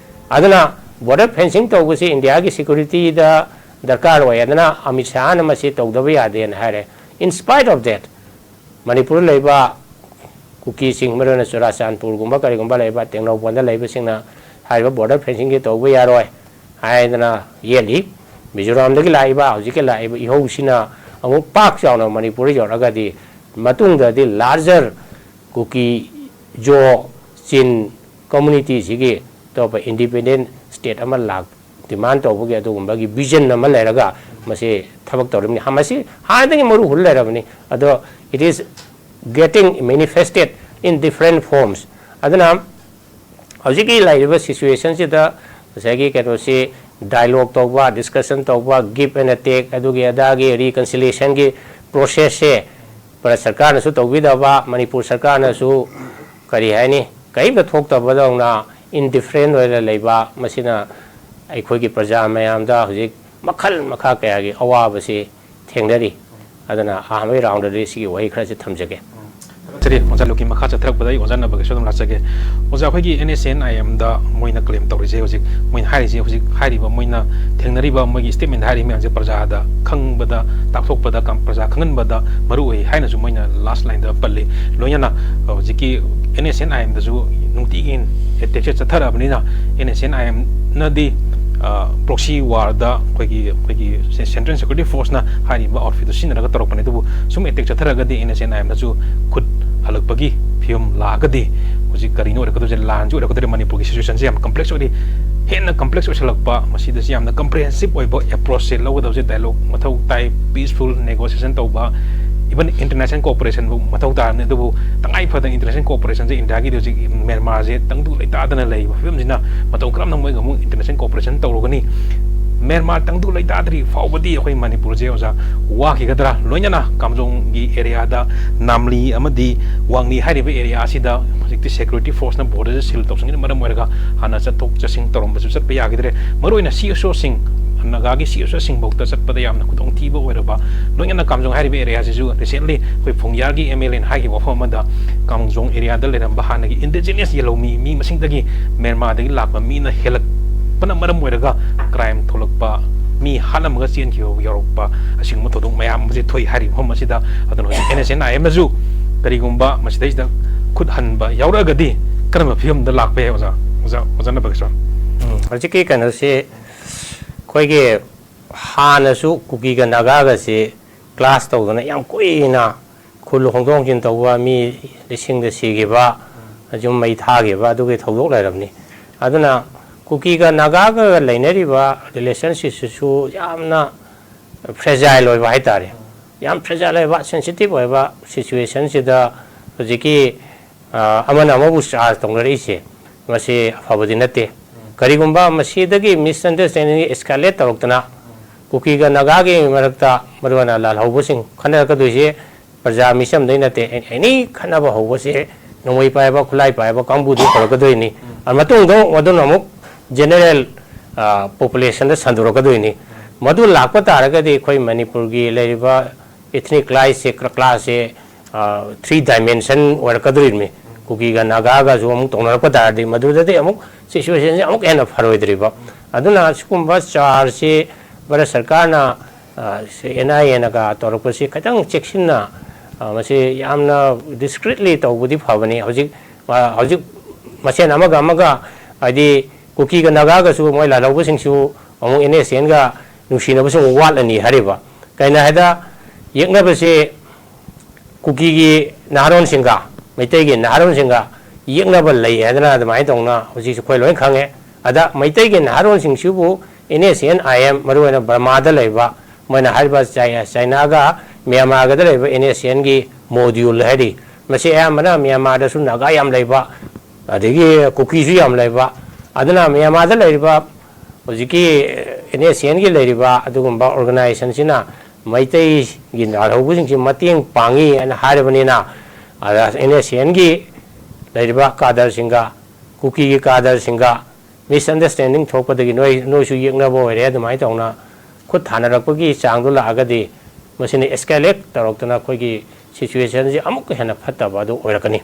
ꯑꯗꯨꯅ border fencing ꯇꯧꯕꯁꯤ ꯏꯟꯗꯤꯌꯥꯒꯤ securityꯗ ꯗꯔꯀꯥꯔ ꯑꯣꯏ꯫ ꯑꯗꯨꯅ ꯑꯃꯤꯠ ꯁꯥꯍꯅ ꯃꯁꯤ ꯇꯧꯗꯕ ꯌꯥꯗꯦꯅ ꯍꯥꯏꯔꯦ꯫ In spite of that, ꯃꯅꯤꯄꯨꯔꯗ ꯂꯩꯕ ꯀꯨꯀꯤꯁꯤꯡ, ꯃꯔꯨꯑꯣꯏꯅ ꯆꯨꯔꯥꯆꯥꯟꯄꯨꯔꯒꯨꯝꯕ ꯀꯔꯤꯒꯨꯝꯕ ꯂꯩꯕ, ꯇꯦꯡꯅꯧꯄꯜꯗ ꯂꯩꯕꯁꯤꯡꯅ ꯍꯥꯏꯔꯤꯕ border fencingꯁꯤ ꯇꯧꯕ ꯌꯥꯔꯣꯏ ꯍꯥꯏꯗꯅ ꯌꯦꯠꯂꯤ꯫ ꯃꯤꯖꯣꯔꯥꯝꯗꯒꯤ ꯂꯥꯛꯏꯕ, ꯍꯧꯖꯤꯛꯀꯤ ꯂꯥꯛꯏꯕ ꯏꯍꯧꯁꯤꯅ ꯑꯃꯨꯛ ꯄꯥꯛ ꯆꯥꯎꯅ ꯃꯅꯤꯄꯨꯔꯗ ꯌꯧꯔꯛꯑꯒꯗꯤ ꯃꯇꯨꯡꯗꯗꯤ larger ꯀꯨꯀꯤ, ꯖꯣ, ꯆꯤꯟ communityꯁꯤꯒꯤ ꯑꯇꯣꯞꯄ independent state ꯑꯃ ꯂꯥꯛ-, demand ꯇꯧꯕꯒꯤ ꯑꯗꯨꯒꯨꯝꯕꯒꯤ vision ꯑꯃ ꯂꯩꯔꯒ ꯃꯁꯤ ꯊꯕꯛ ꯇꯧꯔꯤꯕꯅꯤ꯫ ꯍꯥ-, ꯃꯁꯤ ꯍꯥꯟꯅꯗꯒꯤ ꯃꯔꯨ ꯍꯨꯜ ꯂꯩꯔꯕꯅꯤ꯫ ꯑꯗꯣ it is getting manifested in different forms꯫ ꯑꯗꯨꯅ ꯍꯧꯖꯤꯛꯀꯤ ꯂꯩꯔꯤꯕ situationꯁꯤꯗ ꯉꯁꯥꯏꯒꯤ ꯀꯩꯅꯣꯁꯤ dialogue ꯇꯧꯕ, discussion ꯇꯧꯕ, give and take, ꯑꯗꯨꯒꯤ ꯑꯗꯥꯒꯤ reconciliationꯒꯤ processꯁꯦ ꯚꯥꯔꯠ ꯁꯔꯀꯥꯔꯅꯁꯨ ꯇꯧꯕꯤꯗꯕ, ꯃꯅꯤꯄꯨꯔ ꯁꯔꯀꯥꯔꯅꯁꯨ ꯀꯔꯤ ꯍꯥꯏꯅꯤ, ꯀꯔꯤꯝꯇ ꯊꯣꯛꯇꯕꯗꯧꯅ indifferent ꯑꯣꯏꯅ ꯂꯩꯕ, ꯃꯁꯤꯅ ꯑꯩꯈꯣꯏꯒꯤ ꯄ꯭ꯔꯖꯥ ꯃꯌꯥꯝꯗ ꯍꯧꯖꯤꯛ ꯃꯈꯜ ꯃꯈꯥ ꯀꯌꯥꯒꯤ ꯑꯋꯥꯕꯁꯤ ꯊꯦꯡꯅꯔꯤ꯫ ꯑꯗꯨꯅ ꯑꯍꯥꯟꯕꯒꯤ roundꯗꯗꯤ ꯁꯤꯒꯤ ꯋꯥꯍꯩ ꯈꯔꯁꯤ ꯊꯝꯖꯒꯦ꯫ ꯊꯥꯒꯠꯆꯔꯤ ꯑꯣꯖꯥ ꯂꯨꯀꯤ꯫ ꯃꯈꯥ ꯆꯠꯊꯔꯛꯄꯗ ꯑꯩ ꯑꯣꯖꯥ ꯅꯕꯒꯤꯁꯨ ꯑꯗꯨꯝ ꯂꯥꯛꯆꯒꯦ꯫ ꯑꯣꯖꯥ, ꯑꯩꯈꯣꯏꯒꯤ N S N I Mꯗ ꯃꯣꯏꯅ claim ꯇꯧꯔꯤꯁꯦ, ꯍꯧꯖꯤꯛ ꯃꯣꯏꯅ ꯍꯥꯏꯔꯤꯁꯦ, ꯍꯧꯖꯤꯛ ꯍꯥꯏꯔꯤꯕ ꯃꯣꯏꯅ ꯊꯦꯡꯅꯔꯤꯕ ꯃꯣꯏꯒꯤ statement ꯍꯥꯏꯔꯤꯕ ꯃꯌꯥꯝꯁꯦ ꯄ꯭ꯔꯖꯥꯗ ꯈꯪꯕꯗ, ꯇꯥꯛꯊꯣꯛꯄꯗ, ꯀꯝ-, ꯄ꯭ꯔꯖꯥ ꯈꯪꯍꯟꯕꯗ ꯃꯔꯨ ꯑꯣꯏ ꯍꯥꯏꯅꯁꯨ ꯃꯣꯏꯅ last lineꯗ ꯄꯜꯂꯤ꯫ ꯂꯣꯏꯅꯅ ꯍꯧꯖꯤꯛꯀꯤ N S N I Mꯗꯁꯨ ꯅꯨꯡꯇꯤꯒꯤ attackꯁꯦ ꯆꯠꯊꯔꯛꯑꯕꯅꯤꯅ N S N I Mꯅꯗꯤ, ꯑ, proxy warꯗ ꯑꯩꯈꯣꯏꯒꯤ, ꯑꯩꯈꯣꯏꯒꯤ Central Security Forceꯅ ꯍꯥꯏꯔꯤꯕ outfitꯇꯨ ꯁꯤꯖꯤꯟꯅꯔꯒ ꯇꯧꯔꯛꯄꯅꯦ꯫ ꯑꯗꯨꯕꯨ ꯁꯨꯝ attack ꯆꯠꯊꯔꯒꯗꯤ N S N I Mꯅꯁꯨ ꯈꯨꯠ ꯍꯜꯂꯛꯄꯒꯤ ꯐꯤꯕꯝ ꯂꯥꯛꯑꯒꯗꯤ ꯍꯧꯖꯤꯛ ꯀꯔꯤꯅꯣ ꯑꯣꯏꯔꯛꯀꯗꯣꯏꯁꯦ? ꯂꯥꯟꯁꯨ ꯑꯣꯏꯔꯛꯀꯗꯣꯏꯔꯦ꯫ ꯃꯅꯤꯄꯨꯔꯒꯤ situationꯁꯦ ꯌꯥꯝ complex ꯑꯣꯏꯔꯤ, ꯍꯦꯟꯅ complex ꯑꯣꯏꯁꯜꯂꯛꯄ, ꯃꯁꯤꯗꯁꯨ ꯌꯥꯝꯅ comprehensive ꯑꯣꯏꯕ approachꯁꯦ ꯂꯧꯒꯗꯕꯁꯦ dialogue ꯃꯊꯧ ꯇꯥꯏ꯫ Peaceful negotiation ꯇꯧꯕ, Even international cooperation ꯕꯨ ꯃꯊꯧ ꯇꯥꯔꯕꯅꯤ꯫ ꯑꯗꯨꯕꯨ ꯇꯉꯥꯏ ꯐꯗꯅ international cooperation ꯁꯦ ꯏꯟꯗꯤꯌꯥꯒꯤꯗꯤ ꯍꯧꯖꯤꯛ ꯃ꯭ꯌꯥꯟꯃꯥꯔꯁꯦ ꯇꯪꯗꯨ ꯂꯩꯇꯥꯗꯅ ꯂꯩꯔꯤꯕ ꯐꯤꯕꯝꯁꯤꯅ ꯃꯇꯧ ꯀꯔꯝꯅ ꯃꯣꯏꯒ ꯑꯃꯨꯛ international cooperation ꯇꯧꯔꯨꯒꯅꯤ? ꯃ꯭ꯌꯥꯟꯃꯥꯔ ꯇꯪꯗꯨ ꯂꯩꯇꯥꯗ꯭ꯔꯤ ꯐꯥꯎꯕꯗꯤ ꯑꯩꯈꯣꯏ ꯃꯅꯤꯄꯨꯔꯁꯦ, ꯑꯣꯖꯥ, ꯋꯥꯈꯤꯒꯗ꯭ꯔꯥ? ꯂꯣꯏꯅꯅ ꯀꯥꯝꯖꯣꯡꯒꯤ area ꯗ ꯅꯥꯝꯂꯤ ꯑꯃꯗꯤ ꯋꯥꯡꯂꯤ ꯍꯥꯏꯔꯤꯕ area ꯑꯁꯤꯗ ꯍꯧꯖꯤꯛꯇꯤ security force ꯅ border ꯁꯦ seal ꯇꯧꯁꯤꯟꯕꯅ ꯃꯔꯝ ꯑꯣꯏꯔꯒ ꯍꯥꯟꯅ ꯆꯠꯊꯣꯛ ꯆꯠꯁꯤꯟ ꯇꯧꯔꯝꯕꯁꯨ ꯆꯠꯄ ꯌꯥꯈꯤꯗ꯭ꯔꯦ꯫ ꯃꯔꯨꯑꯣꯏꯅ C S O ꯁꯤꯡ, ꯅꯥꯒꯥꯒꯤ C S O ꯁꯤꯡ ꯐꯥꯎꯗ ꯆꯠꯄꯗ ꯌꯥꯝꯅ ꯈꯨꯗꯣꯡꯊꯤꯕ ꯑꯣꯏꯔꯕ, ꯂꯣꯏꯅꯅ ꯀꯥꯝꯖꯣꯡ ꯍꯥꯏꯔꯤꯕ area ꯁꯤꯁꯨ recently ꯑꯩꯈꯣꯏ ꯐꯣꯡꯌꯥꯔꯒꯤ M L A ꯅ ꯍꯥꯏꯈꯤꯕ ꯋꯥꯐꯝ ꯑꯃꯗ, ꯀꯥꯝꯖꯣꯡ area ꯗ ꯂꯩꯔꯝꯕ ꯍꯥꯟꯅꯒꯤ indigenous ꯌꯦꯜꯍꯧꯃꯤ ꯃꯤ ꯃꯁꯤꯡꯗꯒꯤ ꯃ꯭ꯌꯥꯟꯃꯥꯔꯗꯒꯤ ꯂꯥꯛꯄ ꯃꯤꯅ ꯍꯦꯜꯂꯛꯄꯅ ꯃꯔꯝ ꯑꯣꯏꯔꯒ crime ꯊꯣꯛꯂꯛꯄ, ꯃꯤ ꯍꯥꯠꯂꯝꯃꯒ ꯆꯦꯟꯈꯤꯕ ꯌꯥꯎꯔꯛꯄ, ꯑꯁꯤꯒꯨꯝꯕ ꯊꯧꯗꯣꯛ ꯃꯌꯥꯝ ꯑꯃꯁꯦ ꯊꯣꯛꯏ ꯍꯥꯏꯔꯤꯕ ꯃꯐꯝ ꯑꯁꯤꯗ꯫ ꯑꯗꯨꯅ ꯍꯧꯖꯤꯛ N S N I M ꯅꯁꯨ ꯀꯔꯤꯒꯨꯝꯕ ꯃꯁꯤꯗꯩꯁꯤꯗ ꯈꯨꯠ ꯍꯟꯕ ꯌꯥꯎꯔꯛꯑꯒꯗꯤ ꯀꯔꯝꯕ ꯐꯤꯕꯝꯗ ꯂꯥꯛꯄ ꯌꯥꯏ, ꯑꯣꯖꯥ? ꯑꯣꯖꯥ, ꯑꯣꯖꯥ ꯅꯕꯀꯤꯁꯣꯔ꯫ ꯎꯝ, ꯍꯧꯖꯤꯛꯀꯤ ꯀꯩꯅꯣꯁꯤ ꯑꯩꯈꯣꯏꯒꯤ ꯍꯥꯟꯅꯁꯨ ꯀꯨꯀꯤꯒ ꯅꯥꯒꯥꯒꯁꯤ clash ꯇꯧꯗꯅ ꯌꯥꯝ ꯀꯨꯏꯅ ꯈꯨꯜ ꯍꯣꯡꯗꯣꯛ ꯍꯣꯡꯖꯤꯟ ꯇꯧꯕ, ꯃꯤ ꯂꯤꯁꯤꯡꯗ ꯁꯤꯈꯤꯕ, ꯌꯨꯝ ꯃꯩ ꯊꯥꯈꯤꯕ, ꯑꯗꯨꯒꯤ ꯊꯧꯗꯣꯛ ꯂꯩꯔꯕꯅꯤ꯫ ꯑꯗꯨꯅ ꯀꯨꯀꯤꯒ ꯅꯥꯒꯥꯒ ꯂꯩꯅꯔꯤꯕ relationship ꯁꯤꯁꯨ ꯌꯥꯝꯅ fragile ꯑꯣꯏꯕ ꯍꯥꯏꯇꯥꯔꯦ꯫ ꯌꯥꯝ fragile ꯑꯣꯏꯕ, sensitive ꯑꯣꯏꯕ situation ꯁꯤꯗ ꯍꯧꯖꯤꯛꯀꯤ ꯑ, ꯑꯃꯅ ꯑꯃꯕꯨ charge ꯇꯧꯅꯔꯛꯏꯁꯦ, ꯃꯁꯤ ꯑꯐꯕꯗꯤ ꯅꯠꯇꯦ꯫ ꯀꯔꯤꯒꯨꯝꯕ ꯃꯁꯤꯗꯒꯤ misunderstanding escalate ꯇꯧꯔꯛꯇꯅ ꯀꯨꯀꯤꯒ ꯅꯥꯒꯥꯒꯤ ꯃꯔꯛꯇ, ꯃꯔꯨꯑꯣꯏꯅ ꯂꯥꯜꯍꯧꯕꯁꯤꯡ ꯈꯠꯅꯔꯛꯀꯗꯣꯏꯁꯦ ꯄ꯭ꯔꯖꯥ ꯃꯤꯆꯝꯗꯩ ꯅꯠꯇꯦ꯫ Any ꯈꯠꯅꯕ ꯍꯧꯕꯁꯦ ꯅꯣꯡꯃꯩ ꯄꯥꯏꯕ, ꯈꯨꯠꯂꯥꯏ ꯄꯥꯏꯕ ꯀꯥꯡꯕꯨꯗꯤ ꯍꯧꯔꯛꯀꯗꯣꯏꯅꯤ꯫ ꯑꯗꯨ ꯃꯇꯨꯡꯗ ꯑꯃꯨꯛ ꯑꯗꯨꯅ ꯑꯃꯨꯛ general, ꯑ, population ꯗ ꯁꯟꯗꯣꯔꯛꯀꯗꯣꯏꯅꯤ꯫ ꯃꯗꯨ ꯂꯥꯛꯄ ꯇꯥꯔꯒꯗꯤ ꯑꯩꯈꯣꯏ ꯃꯅꯤꯄꯨꯔꯒꯤ ꯂꯩꯔꯤꯕ ethnic clash ꯁꯦ, clash ꯁꯦ, ꯑ, three dimension ꯑꯣꯏꯔꯛꯀꯗꯣꯔꯤꯕꯅꯤ꯫ ꯀꯨꯀꯤꯒ ꯅꯥꯒꯥꯒꯁꯨ ꯑꯃꯨꯛ ꯇꯧꯅꯔꯛꯄ ꯇꯥꯔꯗꯤ, ꯃꯗꯨꯗꯗꯤ ꯑꯃꯨꯛ situation ꯁꯦ ꯑꯃꯨꯛ ꯍꯦꯟꯅ ꯐꯔꯣꯏꯗ꯭ꯔꯤꯕ꯫ ꯑꯗꯨꯅ ꯁꯤꯒꯨꯝꯕ charge ꯁꯤ ꯚꯥꯔꯠ ꯁꯔꯀꯥꯔꯅ, ꯑ, ꯁꯤ N I A ꯅꯒ ꯇꯧꯔꯛꯄꯁꯤ ꯈꯤꯇꯪ ꯆꯦꯛꯁꯤꯟꯅ, ꯑ, ꯃꯁꯤ ꯌꯥꯝꯅ discreetly ꯇꯧꯕꯗꯤ ꯐꯕꯅꯤ꯫ ꯍꯧꯖꯤꯛ, ꯑ, ꯍꯧꯖꯤꯛ ꯃꯁꯦꯟ ꯑꯃꯒ ꯑꯃꯒ, ꯍꯥꯏꯗꯤ ꯀꯨꯀꯤꯒ ꯅꯥꯒꯥꯒꯁꯨ ꯃꯣꯏ ꯂꯥꯜꯍꯧꯕꯁꯤꯡꯁꯨ ꯑꯃꯨꯛ N S C N ꯒ ꯅꯨꯡꯁꯤꯅꯕꯁꯨ ꯑꯃꯨꯛ ꯋꯥꯠꯂꯅꯤ ꯍꯥꯏꯔꯤꯕ꯫ ꯀꯩꯅꯣ ꯍꯥꯏꯗ, ꯌꯦꯛꯅꯕꯁꯦ ꯀꯨꯀꯤꯒꯤ ꯅꯍꯥꯔꯣꯟꯁꯤꯡꯒ ꯃꯩꯇꯩꯒꯤ ꯅꯍꯥꯔꯣꯟꯁꯤꯡꯒ ꯌꯦꯛꯅꯕ ꯂꯩ ꯍꯥꯏꯗꯅ ꯑꯗꯨꯃꯥꯏꯅ ꯇꯧꯅ ꯍꯧꯖꯤꯛꯁꯨ ꯑꯩꯈꯣꯏ ꯂꯣꯏ ꯈꯪꯉꯦ꯫ ꯑꯗ ꯃꯩꯇꯩꯒꯤ ꯅꯍꯥꯔꯣꯟꯁꯤꯡꯁꯤꯕꯨ N S C N I M, ꯃꯔꯨꯑꯣꯏꯅ ꯕꯔꯃꯥꯗ ꯂꯩꯕ, ꯃꯣꯏꯅ ꯍꯥꯏꯔꯤꯕ ꯆꯥꯏ-, ꯆꯥꯏꯅꯥꯒ ꯃ꯭ꯌꯥꯟꯃꯥꯔꯒꯗ ꯂꯩꯔꯤꯕ ꯑꯦꯟ ꯑꯦꯁ ꯁꯤ ꯑꯦꯟꯒꯤ ꯃꯣꯗ꯭ꯌꯨꯜ ꯍꯥꯏꯔꯤ, ꯃꯁꯤ ꯑꯌꯥꯝꯕꯅ ꯃ꯭ꯌꯥꯟꯃꯥꯔꯗꯁꯨ ꯅꯥꯒꯥ ꯌꯥꯝ ꯂꯩꯕ, ꯑꯗꯒꯤ ꯀꯨꯀꯤꯁꯨ ꯌꯥꯝ ꯂꯩꯕ, ꯑꯗꯨꯅ ꯃ꯭ꯌꯥꯟꯃꯥꯔꯗ ꯂꯩꯔꯤꯕ ꯍꯧꯖꯤꯛꯀꯤ ꯑꯦꯟ ꯑꯦꯁ ꯁꯤ ꯑꯦꯟꯒꯤ ꯂꯩꯔꯤꯕ ꯑꯗꯨꯒꯨꯝꯕ ꯑꯣꯔꯒꯅꯥꯏꯖꯦꯁꯟꯁꯤꯅ ꯃꯩꯇꯩꯒꯤ ꯂꯥꯜꯍꯧꯕꯁꯤꯡꯁꯤ ꯃꯇꯦꯡ ꯄꯥꯡꯉꯤ ꯍꯥꯏꯅ ꯍꯥꯏꯔꯕꯅꯤꯅ, ꯑꯗ ꯑꯦꯟ ꯑꯦꯁ ꯁꯤ ꯑꯦꯟꯒꯤ ꯂꯩꯔꯤꯕ ꯀꯥꯗꯔꯁꯤꯡꯒ ꯀꯨꯀꯤꯒꯤ ꯀꯥꯗꯔꯁꯤꯡꯒ ꯃꯤꯁꯑꯟꯗꯔꯁꯇꯦꯟꯗꯤꯡ ꯊꯣꯛꯄꯗꯒꯤ ꯅꯣꯏ, ꯅꯣꯏꯁꯨ ꯌꯦꯛꯅꯕ ꯑꯣꯏꯔꯦ, ꯑꯗꯨꯃꯥꯏꯅ ꯇꯧꯅ ꯈꯨꯠ ꯊꯥꯅꯔꯛꯄꯒꯤ ꯆꯥꯡꯗꯣ ꯂꯥꯛꯑꯒꯗꯤ ꯃꯁꯤꯅ ꯑꯦꯁꯀꯦꯂꯦꯠ ꯇꯧꯔꯛꯇꯅ ꯑꯩꯈꯣꯏꯒꯤ ꯁꯤꯆꯨꯋꯦꯁꯟꯁꯤ ꯑꯃꯨꯛꯀ ꯍꯦꯟꯅ ꯐꯠꯇꯕ ꯑꯗꯨ ꯑꯣꯏꯔꯛꯀꯅꯤ꯫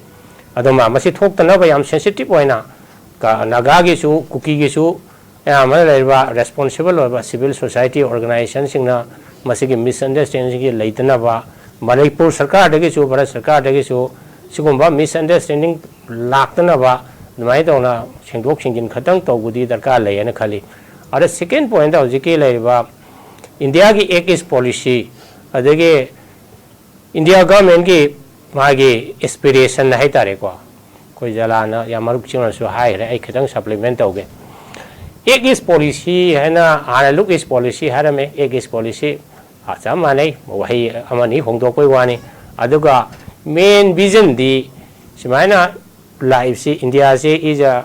ꯑꯗꯨꯅ ꯃꯁꯤ ꯊꯣꯛꯇꯅꯕ ꯌꯥꯝ ꯁꯦꯟꯁꯤꯇꯤꯞ ꯑꯣꯏꯅ ꯀ-, ꯅꯥꯒꯥꯒꯤꯁꯨ, ꯀꯨꯀꯤꯒꯤꯁꯨ, ꯑꯌꯥꯝꯕꯅ ꯂꯩꯔꯤꯕ ꯔꯦꯁꯄꯣꯟꯁꯤꯕꯜ ꯑꯣꯏꯕ ꯁꯤꯚꯤꯜ ꯁꯣꯁꯥꯏꯇꯤ ꯑꯣꯔꯒꯅꯥꯏꯖꯦꯁꯟꯁꯤꯡꯅ ꯃꯁꯤꯒꯤ ꯃꯤꯁꯑꯟꯗꯔꯁꯇꯦꯟꯗꯤꯡꯁꯤ ꯂꯩꯇꯅꯕ, ꯃꯅꯤꯄꯨꯔ ꯁꯔꯀꯥꯔꯗꯒꯤꯁꯨ, ꯚꯥꯔꯠ ꯁꯔꯀꯥꯔꯗꯒꯤꯁꯨ ꯁꯤꯒꯨꯝꯕ ꯃꯤꯁꯑꯟꯗꯔꯁꯇꯦꯟꯗꯤꯡ ꯂꯥꯛꯇꯅꯕ ꯑꯗꯨꯃꯥꯏꯅ ꯇꯧꯅ ꯁꯦꯡꯗꯣꯛ ꯁꯦꯡꯖꯤꯟ ꯈꯛꯇꯪ ꯇꯧꯕꯗꯤ ꯗꯔꯀꯥꯔ ꯂꯩ ꯍꯥꯏꯅ ꯈꯜꯂꯤ꯫ ꯑꯗ ꯁꯦꯀꯦꯟ ꯄꯣꯏꯟꯗ ꯍꯧꯖꯤꯛꯀꯤ ꯂꯩꯔꯤꯕ ꯏꯟꯗꯤꯌꯥꯒꯤ ꯑꯦꯛ ꯏꯁ ꯄꯣꯂꯤꯁꯤ, ꯑꯗꯒꯤ ꯏꯟꯗꯤꯌꯥ ꯒꯚꯔꯟꯃꯦꯟꯒꯤ ꯃꯥꯒꯤ ꯑꯦꯁꯄꯤꯔꯦꯁꯟ ꯍꯥꯏ ꯇꯥꯔꯦꯀꯣ, ꯑꯩꯈꯣꯏ ꯖꯂꯥꯅ ꯌꯥꯝ ꯃꯔꯨꯞ ꯆꯤꯡꯅꯁꯨ ꯍꯥꯏꯈ꯭ꯔꯦ, ꯑꯩ ꯈꯤꯇꯪ ꯁꯄ꯭ꯂꯤꯃꯦꯟ ꯇꯧꯒꯦ꯫ ꯑꯦꯛ ꯏꯁ ꯄꯣꯂꯤꯁꯤ ꯍꯥꯏꯅ ꯍꯥꯟꯅ ꯂꯨꯛ ꯏꯁ ꯄꯣꯂꯤꯁꯤ ꯍꯥꯏꯔꯝꯃꯦ, ꯑꯦꯛ ꯏꯁ ꯄꯣꯂꯤꯁꯤ ꯆꯞ ꯃꯥꯟꯅꯩ, ꯋꯥꯍꯩ ꯑꯃꯅꯤ ꯍꯣꯡꯗꯣꯛꯄꯩ ꯋꯥꯅꯤ꯫ ꯑꯗꯨꯒ ꯃꯦꯟ ꯚꯤꯖꯟꯗꯤ ꯁꯨꯃꯥꯏꯅ ꯂꯥꯛꯏꯕꯁꯤ, ꯏꯟꯗꯤꯌꯥꯁꯤ is a,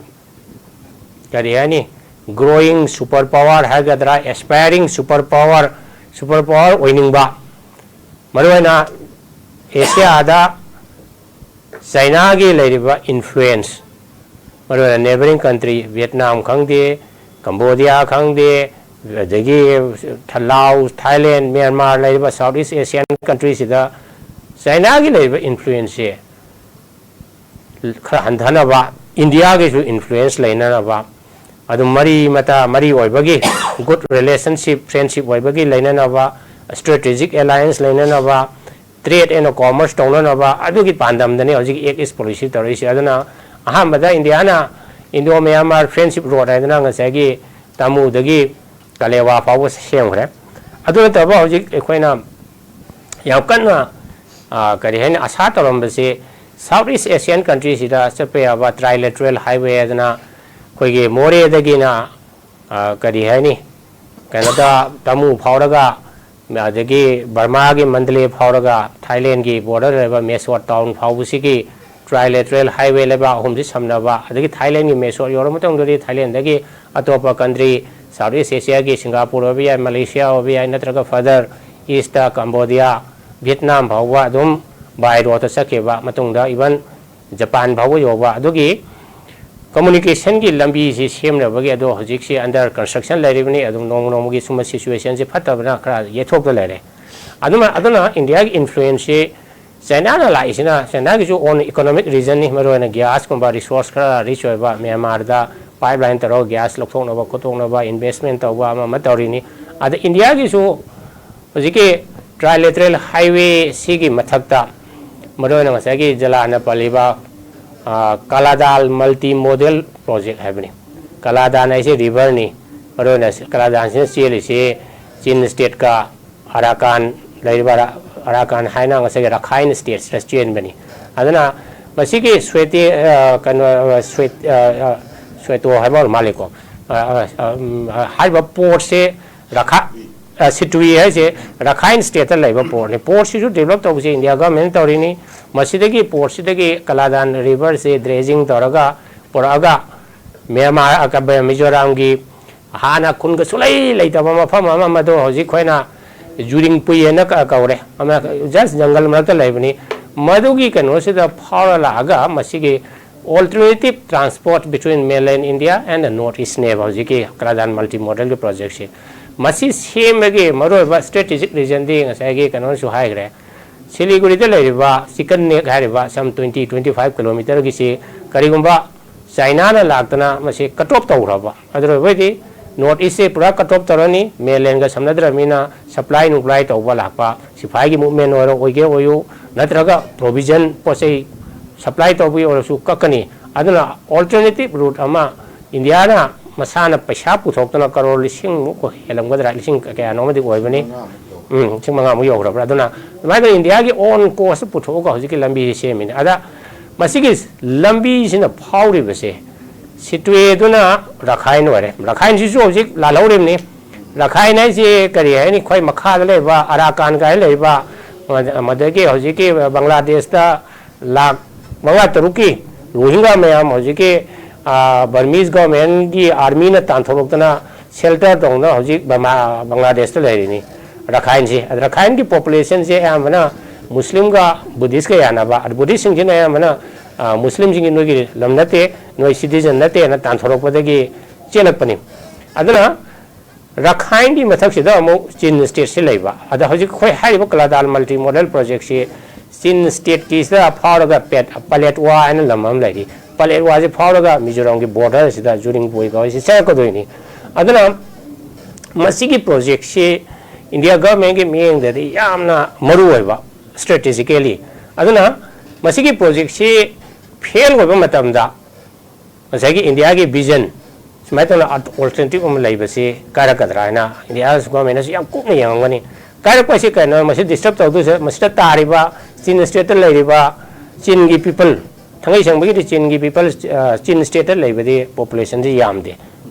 ꯀꯔꯤ ꯍꯥꯏꯅꯤ, growing super power ꯍꯥꯏꯒꯗ꯭ꯔꯥ, aspiring super power, super power ꯑꯣꯏꯅꯤꯡꯕ, ꯃꯔꯨꯑꯣꯏꯅ ꯑꯦꯁꯤꯌꯥꯗ ꯆꯥꯏꯅꯥꯒꯤ ꯂꯩꯔꯤꯕ ꯏꯟꯐ꯭ꯂꯨꯌꯦꯟꯁ, ꯃꯔꯨꯑꯣꯏꯅ ꯅꯦꯕꯔꯤꯡ ꯀꯟꯇ꯭ꯔꯤ ꯚꯤꯌꯦꯠꯅꯥꯝ ꯈꯪꯗꯦ, ꯀꯝꯕꯣꯗꯤꯌꯥ ꯈꯪꯗꯦ, ꯑꯗꯒꯤ ꯂꯥꯎ, ꯊꯥꯏꯂꯦꯟ, ꯃ꯭ꯌꯥꯟꯃꯥꯔ ꯂꯩꯔꯤꯕ ꯁꯥꯎꯠ ꯏꯁ ꯑꯦꯁꯤꯌꯥꯟ ꯀꯟꯇ꯭ꯔꯤꯁꯤꯗ ꯆꯥꯏꯅꯥꯒꯤ ꯂꯩꯔꯤꯕ ꯏꯟꯐ꯭ꯂꯨꯌꯦꯟꯁꯁꯦ ꯈꯔ ꯍꯟꯊꯅꯕ, ꯏꯟꯗꯤꯌꯥꯒꯤꯁꯨ ꯏꯟꯐ꯭ꯂꯨꯌꯦꯟꯁ ꯂꯩꯅꯅꯕ, ꯑꯗꯨꯝ ꯃꯔꯤ ꯃꯇꯥ, ꯃꯔꯤ ꯑꯣꯏꯕꯒꯤ, ꯒꯨꯗ ꯔꯤꯂꯦꯁꯟꯁꯤꯞ, ꯐ꯭ꯔꯦꯟꯁꯤꯞ ꯑꯣꯏꯕꯒꯤ ꯂꯩꯅꯅꯕ, ꯁ꯭ꯇ꯭ꯔꯦꯇꯦꯖꯤꯛ ꯑꯦꯂꯥꯏꯟꯁ ꯂꯩꯅꯅꯕ, ꯇ꯭ꯔꯦꯗ ꯑꯦꯟ ꯀꯣꯃꯔꯁ ꯇꯧꯅꯅꯕ, ꯑꯗꯨꯒꯤ ꯄꯥꯟꯗꯝꯗꯅꯤ ꯍꯧꯖꯤꯛ ꯑꯦꯛ ꯏꯁ ꯄꯣꯂꯤꯁꯤ ꯇꯧꯔꯛꯏꯁꯦ꯫ ꯑꯗꯨꯅ ꯑꯍꯥꯟꯕꯗ ꯏꯟꯗꯤꯌꯥꯅ ꯏꯟꯗꯣ ꯃ꯭ꯌꯥꯟꯃꯥꯔ ꯐ꯭ꯔꯦꯟꯁꯤꯞ ꯔꯣꯗ ꯍꯥꯏꯗꯅ ꯉꯁꯥꯏꯒꯤ ꯇꯥꯃꯨꯗꯒꯤ ꯀꯂꯦꯋꯥ ꯐꯥꯎꯕ ꯁꯦꯝꯈ꯭ꯔꯦ꯫ ꯑꯗꯨ ꯅꯠꯇꯕ ꯍꯧꯖꯤꯛ ꯑꯩꯈꯣꯏꯅ ꯌꯥꯝ ꯀꯟꯅ, ꯑ, ꯀꯔꯤ ꯍꯥꯏꯅꯤ, ꯑꯁꯥ ꯇꯧꯔꯝꯕꯁꯤ ꯁꯥꯎꯠ ꯏꯁ ꯑꯦꯁꯤꯌꯥꯟ ꯀꯟꯇ꯭ꯔꯤꯁꯤꯗ ꯆꯠꯄ ꯌꯥꯕ trilateral highway ꯍꯥꯏꯗꯅ ꯑꯩꯈꯣꯏꯒꯤ ꯃꯣꯔꯦꯗꯒꯤꯅ, ꯑ, ꯀꯔꯤ ꯍꯥꯏꯅꯤ, ꯀꯩꯅꯣꯗ ꯇꯥꯃꯨ ꯐꯥꯎꯔꯒ ꯑꯗꯒꯤ ꯕꯔꯃꯥꯒꯤ ꯃꯟꯗꯂꯦ ꯐꯥꯎꯔꯒ ꯊꯥꯏꯂꯦꯟꯒꯤ border ꯂꯩꯕ ꯃꯦꯁꯣꯠ town ꯐꯥꯎꯕꯁꯤꯒꯤ trilateral highway ꯂꯩꯕꯥꯛ ꯑꯍꯨꯝꯁꯤ ꯁꯝꯅꯕ, ꯑꯗꯒꯤ ꯊꯥꯏꯂꯦꯟꯒꯤ ꯃꯦꯁꯣꯠ ꯌꯧꯔ ꯃꯇꯨꯡꯗꯗꯤ ꯊꯥꯏꯂꯦꯟꯗꯒꯤ ꯑꯇꯣꯞꯄ country, South East Asiaꯒꯤ ꯁꯤꯡꯒꯥꯄꯨꯔ ꯑꯣꯏꯕ ꯌꯥꯏ, ꯃꯂꯦꯁꯤꯌꯥ ꯑꯣꯏꯕ ꯌꯥꯏ, ꯅꯠꯇ꯭ꯔꯒ further eastꯇ ꯀꯝꯕꯣꯗꯤꯌꯥ, ꯚꯤꯌꯦꯠꯅꯥꯝ ꯐꯥꯎꯕ ꯑꯗꯨꯝ by roadꯇ ꯆꯠꯈꯤꯕ, ꯃꯇꯨꯡꯗ even ꯖꯄꯥꯟ ꯐꯥꯎꯕ ꯌꯧꯕ꯫ ꯑꯗꯨꯒꯤ communicationꯒꯤ ꯂꯝꯕꯤꯁꯤ ꯁꯦꯝꯅꯕꯒꯤ ꯑꯗꯣ ꯍꯧꯖꯤꯛꯁꯤ under construction ꯂꯩꯔꯤꯕꯅꯤ꯫ ꯑꯗꯨꯝ ꯅꯣꯡꯃ ꯅꯣꯡꯃꯒꯤ ꯁꯨꯝꯕ situationꯁꯤ ꯐꯠꯇꯕꯅ ꯈꯔ ꯌꯩꯊꯣꯛꯇ ꯂꯩꯔꯦ꯫ ꯑꯗꯨꯃ, ꯑꯗꯨꯅ ꯏꯟꯗꯤꯌꯥꯒꯤ influenceꯁꯤ ꯆꯥꯏꯅꯥꯅ ꯂꯥꯛꯏꯁꯤꯅ, ꯆꯥꯏꯅꯥꯒꯤꯁꯨ own economic reasonꯅꯤ, ꯃꯔꯨꯑꯣꯏꯅ gas ꯀꯨꯝꯕ resource ꯈꯔ rich ꯑꯣꯏꯕ ꯃ꯭ꯌꯥꯟꯃꯥꯔꯗ pipeline ꯇꯧꯔꯒ gas ꯂꯧꯊꯣꯛꯅꯕ ꯈꯣꯠꯇꯣꯛꯅꯕ investment ꯇꯧꯕ ꯑꯃ ꯑꯃ ꯇꯧꯔꯤꯅꯤ꯫ ꯑꯗ ꯏꯟꯗꯤꯌꯥꯒꯤꯁꯨ ꯍꯧꯖꯤꯛꯀꯤ trilateral highway ꯁꯤꯒꯤ ꯃꯊꯛꯇ ꯃꯔꯨꯑꯣꯏꯅ ꯉꯁꯥꯏꯒꯤ ꯖꯂꯥꯅ ꯄꯜꯂꯤꯕ, ꯑ, ꯀꯂꯥꯗꯥꯟ multimodal project ꯍꯥꯏꯕꯅꯤ꯫ ꯀꯂꯥꯗꯥꯟ ꯍꯥꯏꯁꯦ riverꯅꯤ꯫ ꯃꯔꯨꯑꯣꯏꯅ ꯀꯂꯥꯗꯥꯟꯁꯤꯅ ꯆꯦꯜꯂꯤꯁꯤ ꯆꯤꯟ stateꯀ ꯑꯔꯥꯀꯥꯟ ꯂꯩꯔꯤꯕ ꯑꯔꯥ-, ꯑꯔꯥꯀꯥꯟ ꯍꯥꯏꯅ ꯉꯁꯥꯏꯒꯤ ꯔꯈꯥꯏꯟ stateꯁꯤꯗ ꯆꯦꯟꯕꯅꯤ꯫ ꯑꯗꯨꯅ ꯃꯁꯤꯒꯤ ꯁ꯭ꯋꯦꯇꯦ-, ꯑ, ꯀꯩꯅꯣ, ꯑ, ꯁ꯭ꯋꯦꯠ-, ꯑ, ꯑ, ꯁ꯭ꯋꯦꯇꯣ ꯍꯥꯏꯕ ꯑꯣꯏꯔ ꯃꯥꯜꯂꯦꯀꯣ꯫ ꯑ, ꯑ, ꯑ, ꯎꯝ, ꯑ, ꯍꯥꯏꯔꯤꯕ portꯁꯦ ꯔꯈꯥ-, ꯑ, ꯁꯤꯇꯨꯏ ꯍꯥꯏꯁꯦ ꯔꯈꯥꯏꯟ stateꯇ ꯂꯩꯕ portꯅꯤ꯫ Portꯁꯤꯁꯨ develop ꯇꯧꯕꯁꯦ ꯏꯟꯗꯤꯌꯥ governmentꯅ ꯇꯧꯔꯤꯅꯤ꯫ ꯃꯁꯤꯗꯒꯤ portꯁꯤꯗꯒꯤ ꯀꯂꯥꯗꯥꯟ riverꯁꯦ dredging ꯇꯧꯔꯒ ꯄꯨꯔꯛꯑꯒ ꯃ꯭ꯌꯥꯟꯃꯥꯔ, ꯑ, ꯀ-, ꯃꯤꯖꯣꯔꯥꯝꯒꯤ ꯍꯥꯟꯅ ꯈꯨꯟꯒ ꯁꯨꯡꯂꯩ ꯂꯩꯇꯕ ꯃꯐꯝ ꯑꯃ, ꯃꯗꯨ ꯍꯧꯖꯤꯛ ꯑꯩꯈꯣꯏꯅ ꯖꯨꯔꯤꯡꯄꯨꯏ ꯍꯥꯏꯅ ꯀ-, ꯀꯧꯔꯦ, ꯑꯃ just ꯖꯪꯒꯜ ꯃꯔꯛꯇ ꯂꯩꯕꯅꯤ꯫ ꯃꯗꯨꯒꯤ ꯀꯩꯅꯣꯁꯤꯗ ꯐꯥꯎꯔ ꯂꯥꯛꯑꯒ ꯃꯁꯤꯒꯤ alternative transport between mainland India and the North Eastꯅꯦꯕ ꯍꯧꯖꯤꯛꯀꯤ ꯀꯂꯥꯗꯥꯟ multimodalꯒꯤ projectꯁꯤ꯫ ꯃꯁꯤ ꯁꯦꯝꯕꯒꯤ ꯃꯔꯨꯑꯣꯏꯕ strategic reasonꯗꯤ ꯉꯁꯥꯏꯒꯤ ꯀꯩꯅꯣꯅꯁꯨ ꯍꯥꯏꯈ꯭ꯔꯦ, ꯁꯤꯂꯤꯒꯨꯔꯤꯗ ꯂꯩꯔꯤꯕ Chicken Neck ꯍꯥꯏꯔꯤꯕ some twenty, twenty five kilometerꯒꯤꯁꯤ ꯀꯔꯤꯒꯨꯝꯕ ꯆꯥꯏꯅꯥꯅ ꯂꯥꯛꯇꯅ ꯃꯁꯤ cut off ꯇꯧꯈ꯭ꯔꯕ, ꯑꯗꯨ ꯑꯣꯏꯔꯒꯗꯤ North Eastꯁꯦ ꯄꯨꯔꯥ cut off ꯇꯧꯔꯅꯤ, mainlandꯒ ꯁꯝꯅꯗ꯭ꯔꯕꯅꯤꯅ supply ꯅꯨꯡꯄ꯭ꯂꯥꯏ ꯇꯧꯕ ꯂꯥꯛꯄ, ꯁꯤꯐꯥꯏꯒꯤ movement ꯑꯣꯏꯔꯣ, ꯑꯣꯏꯒꯦ ꯑꯣꯏꯌꯨ, ꯅꯠꯇ꯭ꯔꯒ provision ꯄꯣꯠ ꯆꯩ supply ꯇꯧꯕꯒꯤ ꯑꯣꯏꯔꯁꯨ ꯀꯛꯀꯅꯤ꯫ ꯑꯗꯨꯅ alternative route ꯑꯃ ꯏꯟꯗꯤꯌꯥꯅ ꯃꯁꯥꯅ ꯄꯩꯁꯥ ꯄꯨꯊꯣꯛꯇꯅ ꯀꯔꯣꯔ ꯂꯤꯁꯤꯡꯃꯨꯛ ꯍꯦꯜꯂꯝꯒꯗ꯭ꯔꯥ, ꯂꯤꯁꯤꯡ ꯀꯌꯥꯅꯣ ꯑꯃꯗꯤ ꯑꯣꯏꯕꯅꯤ꯫ ꯎꯝ, ꯂꯤꯁꯤꯡ ꯃꯉꯥꯃꯨꯛ ꯌꯧꯈ꯭ꯔꯕ꯭ꯔꯥ? ꯑꯗꯨꯅ ꯑꯗꯨꯃꯥꯏꯅ ꯏꯟꯗꯤꯌꯥꯒꯤ own cost ꯄꯨꯊꯣꯛꯑꯒ ꯍꯧꯖꯤꯛꯀꯤ ꯂꯝꯕꯤꯁꯤ ꯁꯦꯝꯃꯤꯅꯤ꯫ ꯑꯗ ꯃꯁꯤꯒꯤ ꯂꯝꯕꯤꯁꯤꯅ ꯐꯥꯎꯔꯤꯕꯁꯦ ꯁꯤꯇꯨꯋꯦꯗꯨꯅ ꯔꯈꯥꯏꯟ ꯑꯣꯏꯔꯦ꯫ ꯔꯈꯥꯏꯟꯁꯤꯁꯨ ꯍꯧꯖꯤꯛ ꯂꯥꯜꯍꯧꯔꯤꯕꯅꯤ꯫ ꯔꯈꯥꯏꯟ ꯍꯥꯏꯁꯤ ꯀꯔꯤ ꯍꯥꯏꯅꯤ? ꯑꯩꯈꯣꯏ ꯃꯈꯥꯗ ꯂꯩꯕ ꯑꯔꯥꯀꯥꯟ ꯀꯥꯏꯅ ꯂꯩꯕ, ꯃꯗꯒꯤ ꯍꯧꯖꯤꯛꯀꯤ ꯕꯪꯒ꯭ꯂꯥꯗꯦꯁꯇ ꯂꯥꯛ ꯃꯉꯥ ꯇꯔꯨꯛꯀꯤ ꯔꯣꯍꯤꯡꯒꯥ ꯃꯌꯥꯝ ꯍꯧꯖꯤꯛꯀꯤ, ꯑ, ꯕꯔꯃꯤꯁ ꯒꯣꯔꯃꯦꯟꯒꯤ ꯑꯥꯔꯃꯤꯅ ꯇꯥꯟꯊꯣꯔꯛꯇꯅ ꯁꯦꯜꯇꯔ ꯇꯧꯗꯅ ꯍꯧꯖꯤꯛ ꯕꯃꯥ-, ꯕꯪꯒ꯭ꯂꯥꯗꯦꯁꯇ ꯂꯩꯔꯤꯅꯤ꯫ ꯔꯈꯥꯏꯟꯁꯤ, ꯑꯗ ꯔꯈꯥꯏꯟꯒꯤ ꯄꯣꯄꯨꯂꯦꯁꯟꯁꯦ ꯑꯌꯥꯝꯕꯅ ꯃꯨꯁꯂꯤꯝꯒ ꯕꯨꯙꯤꯁꯀ ꯌꯥꯅꯕ, ꯑꯗ ꯕꯨꯙꯤꯁꯁꯤꯡꯁꯤꯅ ꯑꯌꯥꯝꯕꯅ, ꯑ, ꯃꯨꯁꯂꯤꯝꯁꯤꯡꯒꯤ ꯅꯣꯏꯒꯤ ꯂꯝ ꯅꯠꯇꯦ, ꯅꯣꯏ ꯁꯤꯇꯤꯖꯟ ꯅꯠꯇꯦꯅ ꯇꯥꯟꯊꯣꯔꯛꯄꯗꯒꯤ ꯆꯦꯜꯂꯛꯄꯅꯤ꯫ ꯑꯗꯨꯅ ꯔꯈꯥꯏꯟꯒꯤ ꯃꯊꯛꯁꯤꯗ ꯑꯃꯨꯛ ꯆꯤꯟ ꯁ꯭ꯇꯦꯠꯁꯤ ꯂꯩꯕ꯫ ꯑꯗ ꯍꯧꯖꯤꯛ ꯑꯩꯈꯣꯏ ꯍꯥꯏꯔꯤꯕ ꯀꯂꯥꯗꯥꯜ ꯃꯜꯇꯤ ꯃꯣꯗꯦꯜ ꯄ꯭ꯔꯣꯖꯦꯛꯁꯤ ꯆꯤꯟ ꯁ꯭ꯇꯦꯠꯀꯤꯁꯤꯗ ꯐꯥꯎꯔꯒ ꯄꯦꯠ-, ꯄꯂꯦꯠꯋꯥ ꯍꯥꯏꯅ ꯂꯝ ꯑꯃ ꯂꯩꯔꯤ꯫ ꯄꯂꯦꯠꯋꯥꯁꯤ ꯐꯥꯎꯔꯒ ꯃꯤꯖꯣꯔꯥꯝꯒꯤ ꯕꯣꯔꯗꯔꯁꯤꯗ ꯖꯨꯔꯤꯡ ꯕꯣꯏ ꯀꯧꯏꯁꯤ ꯆꯪꯉꯛꯀꯗꯣꯏꯅꯤ꯫ ꯑꯗꯨꯅ ꯃꯁꯤꯒꯤ ꯄ꯭ꯔꯣꯖꯦꯛꯁꯤ ꯏꯟꯗꯤꯌꯥ ꯒꯚꯔꯟꯃꯦꯟꯒꯤ ꯃꯤꯠꯌꯦꯡꯗꯗꯤ ꯌꯥꯝꯅ ꯃꯔꯨ ꯑꯣꯏꯕ, ꯁ꯭ꯇ꯭ꯔꯦꯇꯦꯖꯤꯀꯦꯂꯤ꯫ ꯑꯗꯨꯅ ꯃꯁꯤꯒꯤ ꯄ꯭ꯔꯣꯖꯦꯛꯁꯤ ꯐꯦꯜ ꯑꯣꯏꯕ ꯃꯇꯝꯗ ꯉꯁꯥꯏꯒꯤ ꯏꯟꯗꯤꯌꯥꯒꯤ ꯚꯤꯖꯟ ꯁꯨꯃꯥꯏꯅ ꯇꯧꯅ ꯑꯜꯇꯔꯅꯦꯇꯤꯚ ꯑꯃ ꯂꯩꯕꯁꯤ ꯀꯥꯏꯔꯛꯀꯗ꯭ꯔꯥ ꯍꯥꯏꯅ ꯏꯟꯗꯤꯌꯥ ꯒꯣꯔꯃꯦꯟꯅꯁꯨ ꯌꯥꯝ ꯀꯨꯞꯅ ꯌꯦꯡꯉꯝꯒꯅꯤ꯫ ꯀꯥꯏꯔꯛꯄ ꯑꯁꯤ ꯀꯩꯅꯣ? ꯃꯁꯤ ꯗꯤꯁꯇꯔꯕ ꯇꯧꯗꯣꯏꯁꯦ, ꯃꯁꯤꯗ ꯇꯥꯔꯤꯕ ꯆꯤꯟ ꯁ꯭ꯇꯦꯠꯇ ꯂꯩꯔꯤꯕ ꯆꯤꯟꯒꯤ ꯄꯤꯄꯜ, ꯊꯥꯡꯃꯩ ꯁꯦꯡꯕꯒꯤꯗꯤ ꯆꯤꯟꯒꯤ ꯄꯤꯄꯜ, ꯑ, ꯆꯤꯟ ꯁ꯭ꯇꯦꯠꯇ ꯂꯩꯕꯗꯤ ꯄꯣꯄꯨꯂꯦꯁꯟꯁꯤ ꯌꯥꯝꯗꯦ,